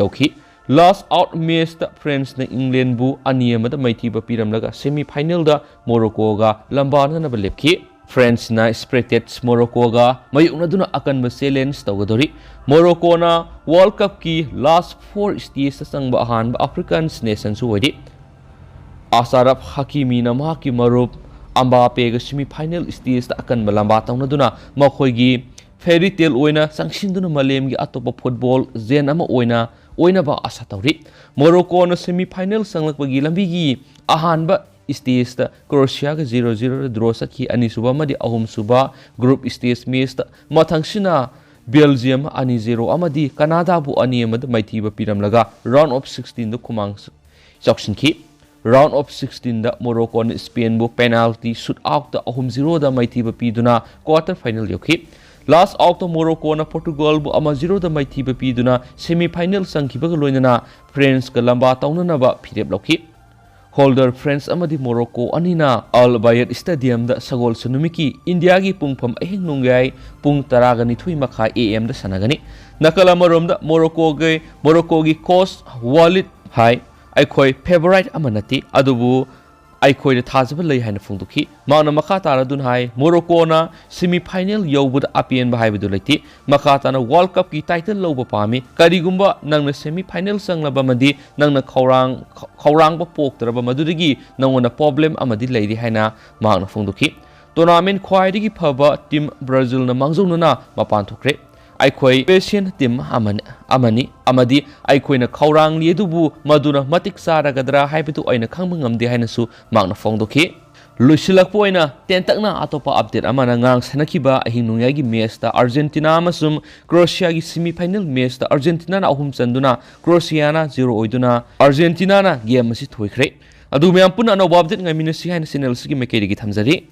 ꯌꯧꯈꯤ꯫ Last out matchꯇ ꯐ꯭ꯔꯦꯟꯁꯅ ꯏꯪꯂꯦꯟꯕꯨ ꯑꯅꯤ ꯑꯃꯗ ꯃꯥꯏꯊꯤꯕ ꯄꯤꯔꯝꯂꯒ semi finalꯗ ꯃꯣꯔꯣꯀꯣꯒ ꯂꯝꯕꯥꯅꯅꯕ ꯂꯦꯞꯈꯤ꯫ ꯐ꯭ꯔꯦꯟꯁꯅ ꯁ꯭ꯄꯦꯇꯦꯠꯁ ꯃꯣꯔꯣꯀꯣꯒ ꯃꯥꯌꯣꯛꯅꯗꯨꯅ ꯑꯀꯟꯕ challenge ꯇꯧꯒꯗꯧꯔꯤ꯫ ꯃꯣꯔꯣꯀꯣꯅ World Cupꯀꯤ last four stageꯇ ꯆꯪꯕ ꯑꯍꯥꯟꯕ African nationꯁꯨ ꯑꯣꯏꯔꯤ꯫ ꯑꯁꯔꯐ ꯍꯀꯤꯃꯤꯅ ꯃꯍꯥꯛꯀꯤ ꯃꯔꯨꯞ ꯑꯝꯕꯥꯄꯦꯒ semi final stageꯇ ꯑꯀꯟꯕ ꯂꯝꯕꯥ ꯇꯧꯅꯗꯨꯅ ꯃꯈꯣꯏꯒꯤ fairy tale ꯑꯣꯏꯅ ꯆꯪꯁꯤꯟꯗꯨꯅ ꯃꯥꯂꯦꯝꯒꯤ ꯑꯇꯣꯞꯄ football giant ꯑꯃ ꯑꯣꯏꯅ ꯑꯣꯏꯅꯕ ꯑꯥꯁꯥ ꯇꯧꯔꯤ꯫ ꯃꯣꯔꯣꯀꯣꯅ semi final ꯆꯪꯂꯛꯄꯒꯤ ꯂꯝꯕꯤꯒꯤ ꯑꯍꯥꯟꯕ stageꯇ ꯀ꯭ꯔꯣꯑꯦꯁꯤꯌꯥꯒ zero zeroꯗ draw ꯆꯠꯈꯤ꯫ ꯑꯅꯤꯁꯨꯕ ꯑꯃꯗꯤ ꯑꯍꯨꯝꯁꯨꯕ group stage matchꯇ ꯃꯊꯪꯁꯤꯅ ꯕꯦꯜꯖꯤꯌꯝ ꯑꯅꯤ zero ꯑꯃꯗꯤ ꯀꯅꯥꯗꯥꯕꯨ ꯑꯅꯤ ꯑꯃꯗ ꯃꯥꯏꯊꯤꯕ ꯄꯤꯔꯝꯂꯒ round of sixteenꯗ ꯈꯨꯃꯥꯡ ꯆꯥꯎꯁꯤꯟꯈꯤ꯫ Round of sixteenꯗ ꯃꯣꯔꯣꯀꯣꯅ ꯁ꯭ꯄꯦꯟꯕꯨ penalty shootoutꯇ ꯑꯍꯨꯝ zeroꯗ ꯃꯥꯏꯊꯤꯕ ꯄꯤꯗꯨꯅ quarter final ꯌꯧꯈꯤ꯫ Last outꯇ ꯃꯣꯔꯣꯀꯣꯅ ꯄꯣꯔꯇꯨꯒꯜꯕꯨ ꯑꯃ zeroꯗ ꯃꯥꯏꯊꯤꯕ ꯄꯤꯗꯨꯅ semi final ꯆꯪꯈꯤꯕꯒ ꯂꯣꯏꯅꯅ ꯐ꯭ꯔꯦꯟꯁꯀ ꯂꯝꯕꯥ ꯇꯧꯅꯅꯕ ꯐꯤꯔꯦꯞ ꯂꯧꯈꯤ꯫ Holder ꯐ꯭ꯔꯦꯟꯁ ꯑꯃꯗꯤ ꯃꯣꯔꯣꯀꯣ ꯑꯅꯤꯅ ꯑꯜ ꯕꯥꯌꯠ ꯁ꯭ꯇꯦꯗꯤꯌꯝꯗ ꯁꯒꯣꯜꯁꯦꯟ ꯅꯨꯃꯤꯠꯀꯤ ꯏꯟꯗꯤꯌꯥꯒꯤ ꯄꯨꯡꯐꯝ ꯑꯍꯤꯡ ꯅꯣꯡꯌꯥꯏ ꯄꯨꯡ ꯇꯔꯥꯒ ꯅꯤꯊꯣꯏ ꯃꯈꯥꯏ A Mꯗ ꯁꯥꯟꯅꯒꯅꯤ꯫ ꯅꯥꯀꯜ ꯑꯃꯔꯣꯝꯗ ꯃꯣꯔꯣꯀꯣꯒꯤ, ꯃꯣꯔꯣꯀꯣꯒꯤ coach ꯋꯥꯂꯤꯗ ꯍꯥꯏ, "ꯑꯩꯈꯣꯏ favourite ꯑꯃ ꯅꯠꯇꯦ, ꯑꯗꯨꯕꯨ ꯑꯩꯈꯣꯏꯗ ꯊꯥꯖꯕ ꯂꯩ" ꯍꯥꯏꯅ ꯐꯣꯡꯗꯣꯛꯈꯤ꯫ ꯃꯍꯥꯛꯅ ꯃꯈꯥ ꯇꯥꯔꯗꯨꯅ ꯍꯥꯏ, "ꯃꯣꯔꯣꯀꯣꯅ semi final ꯌꯧꯕꯗ ꯑꯄꯦꯟꯕ ꯍꯥꯏꯕꯗꯨ ꯂꯩꯇꯦ꯫ ꯃꯈꯥ ꯇꯥꯅ World Cupꯀꯤ title ꯂꯧꯕ ꯄꯥꯝꯃꯤ꯫ ꯀꯔꯤꯒꯨꯝꯕ ꯅꯪꯅ semi final ꯆꯪꯂꯕ ꯑꯃꯗꯤ ꯅꯪꯅ ꯈꯧꯔꯥꯡ-, ꯈꯧꯔꯥꯡꯕ ꯄꯣꯛꯇ꯭ꯔꯕ ꯃꯗꯨꯗꯒꯤ ꯅꯉꯣꯟꯗ problem ꯑꯃꯗꯤ ꯂꯩꯔꯤ" ꯍꯥꯏꯅ ꯃꯍꯥꯛꯅ ꯐꯣꯡꯗꯣꯛꯈꯤ꯫ Tournament ꯈ꯭ꯋꯥꯏꯗꯒꯤ ꯐꯕ team ꯕ꯭ꯔꯥꯖꯤꯜꯅ ꯃꯥꯡꯖꯧꯅꯅ ꯃꯄꯥꯟ ꯊꯣꯛꯈ꯭ꯔꯦ꯫ "ꯑꯩꯈꯣꯏ ꯄꯦꯁꯤꯌꯟ ꯇꯤꯝ ꯑꯃꯅꯤ, ꯑꯃꯅꯤ ꯑꯃꯗꯤ ꯑꯩꯈꯣꯏꯅ ꯈꯧꯔꯥꯡꯂꯤ, ꯑꯗꯨꯕꯨ ꯃꯗꯨꯅ ꯃꯇꯤꯛ ꯆꯥꯔꯒꯗ꯭ꯔꯥ ꯍꯥꯏꯕꯗꯨ ꯑꯩꯅ ꯈꯪꯕ ꯉꯝꯗꯦ" ꯍꯥꯏꯅꯁꯨ ꯃꯍꯥꯛꯅ ꯐꯣꯡꯗꯣꯛꯈꯤ꯫ ꯂꯣꯏꯁꯤꯜꯂꯛꯄ ꯑꯣꯏꯅ ꯇꯦꯟꯇꯛꯅ ꯑꯇꯣꯞꯄ ꯑꯞꯗꯦꯠ ꯑꯃꯅ, ꯉꯔꯥꯡ ꯁꯥꯟꯅꯈꯤꯕ ꯑꯍꯤꯡ ꯅꯣꯡꯌꯥꯏꯒꯤ ꯃꯦꯆꯇ ꯑꯥꯔꯖꯦꯟꯇꯤꯅꯥ ꯑꯃꯁꯨꯡ ꯀ꯭ꯔꯣꯑꯦꯁꯤꯌꯥꯒꯤ ꯁꯤꯃꯤ ꯐꯥꯏꯅꯦꯜ ꯃꯦꯆꯇ ꯑꯥꯔꯖꯦꯟꯇꯤꯅꯥꯅ ꯑꯍꯨꯝ ꯆꯟꯗꯨꯅ ꯀ꯭ꯔꯣꯑꯦꯁꯤꯌꯥꯅ ꯖꯤꯔꯣ ꯑꯣꯏꯗꯨꯅ ꯑꯥꯔꯖꯦꯟꯇꯤꯅꯥꯅ ꯒꯦꯝ ꯑꯁꯤ ꯊꯣꯏꯈ꯭ꯔꯦ꯫ ꯑꯗꯨ ꯃꯌꯥꯝ ꯄꯨꯟꯅ ꯑꯅꯧꯕ ꯑꯞꯗꯦꯠ ꯉꯥꯏꯃꯤꯟꯅꯁꯤ ꯍꯥꯏꯅ ꯆꯦꯅꯦꯜ ꯑꯁꯤꯒꯤ ꯃꯥꯏꯀꯩꯗꯒꯤ ꯊꯝꯖꯔꯤ꯫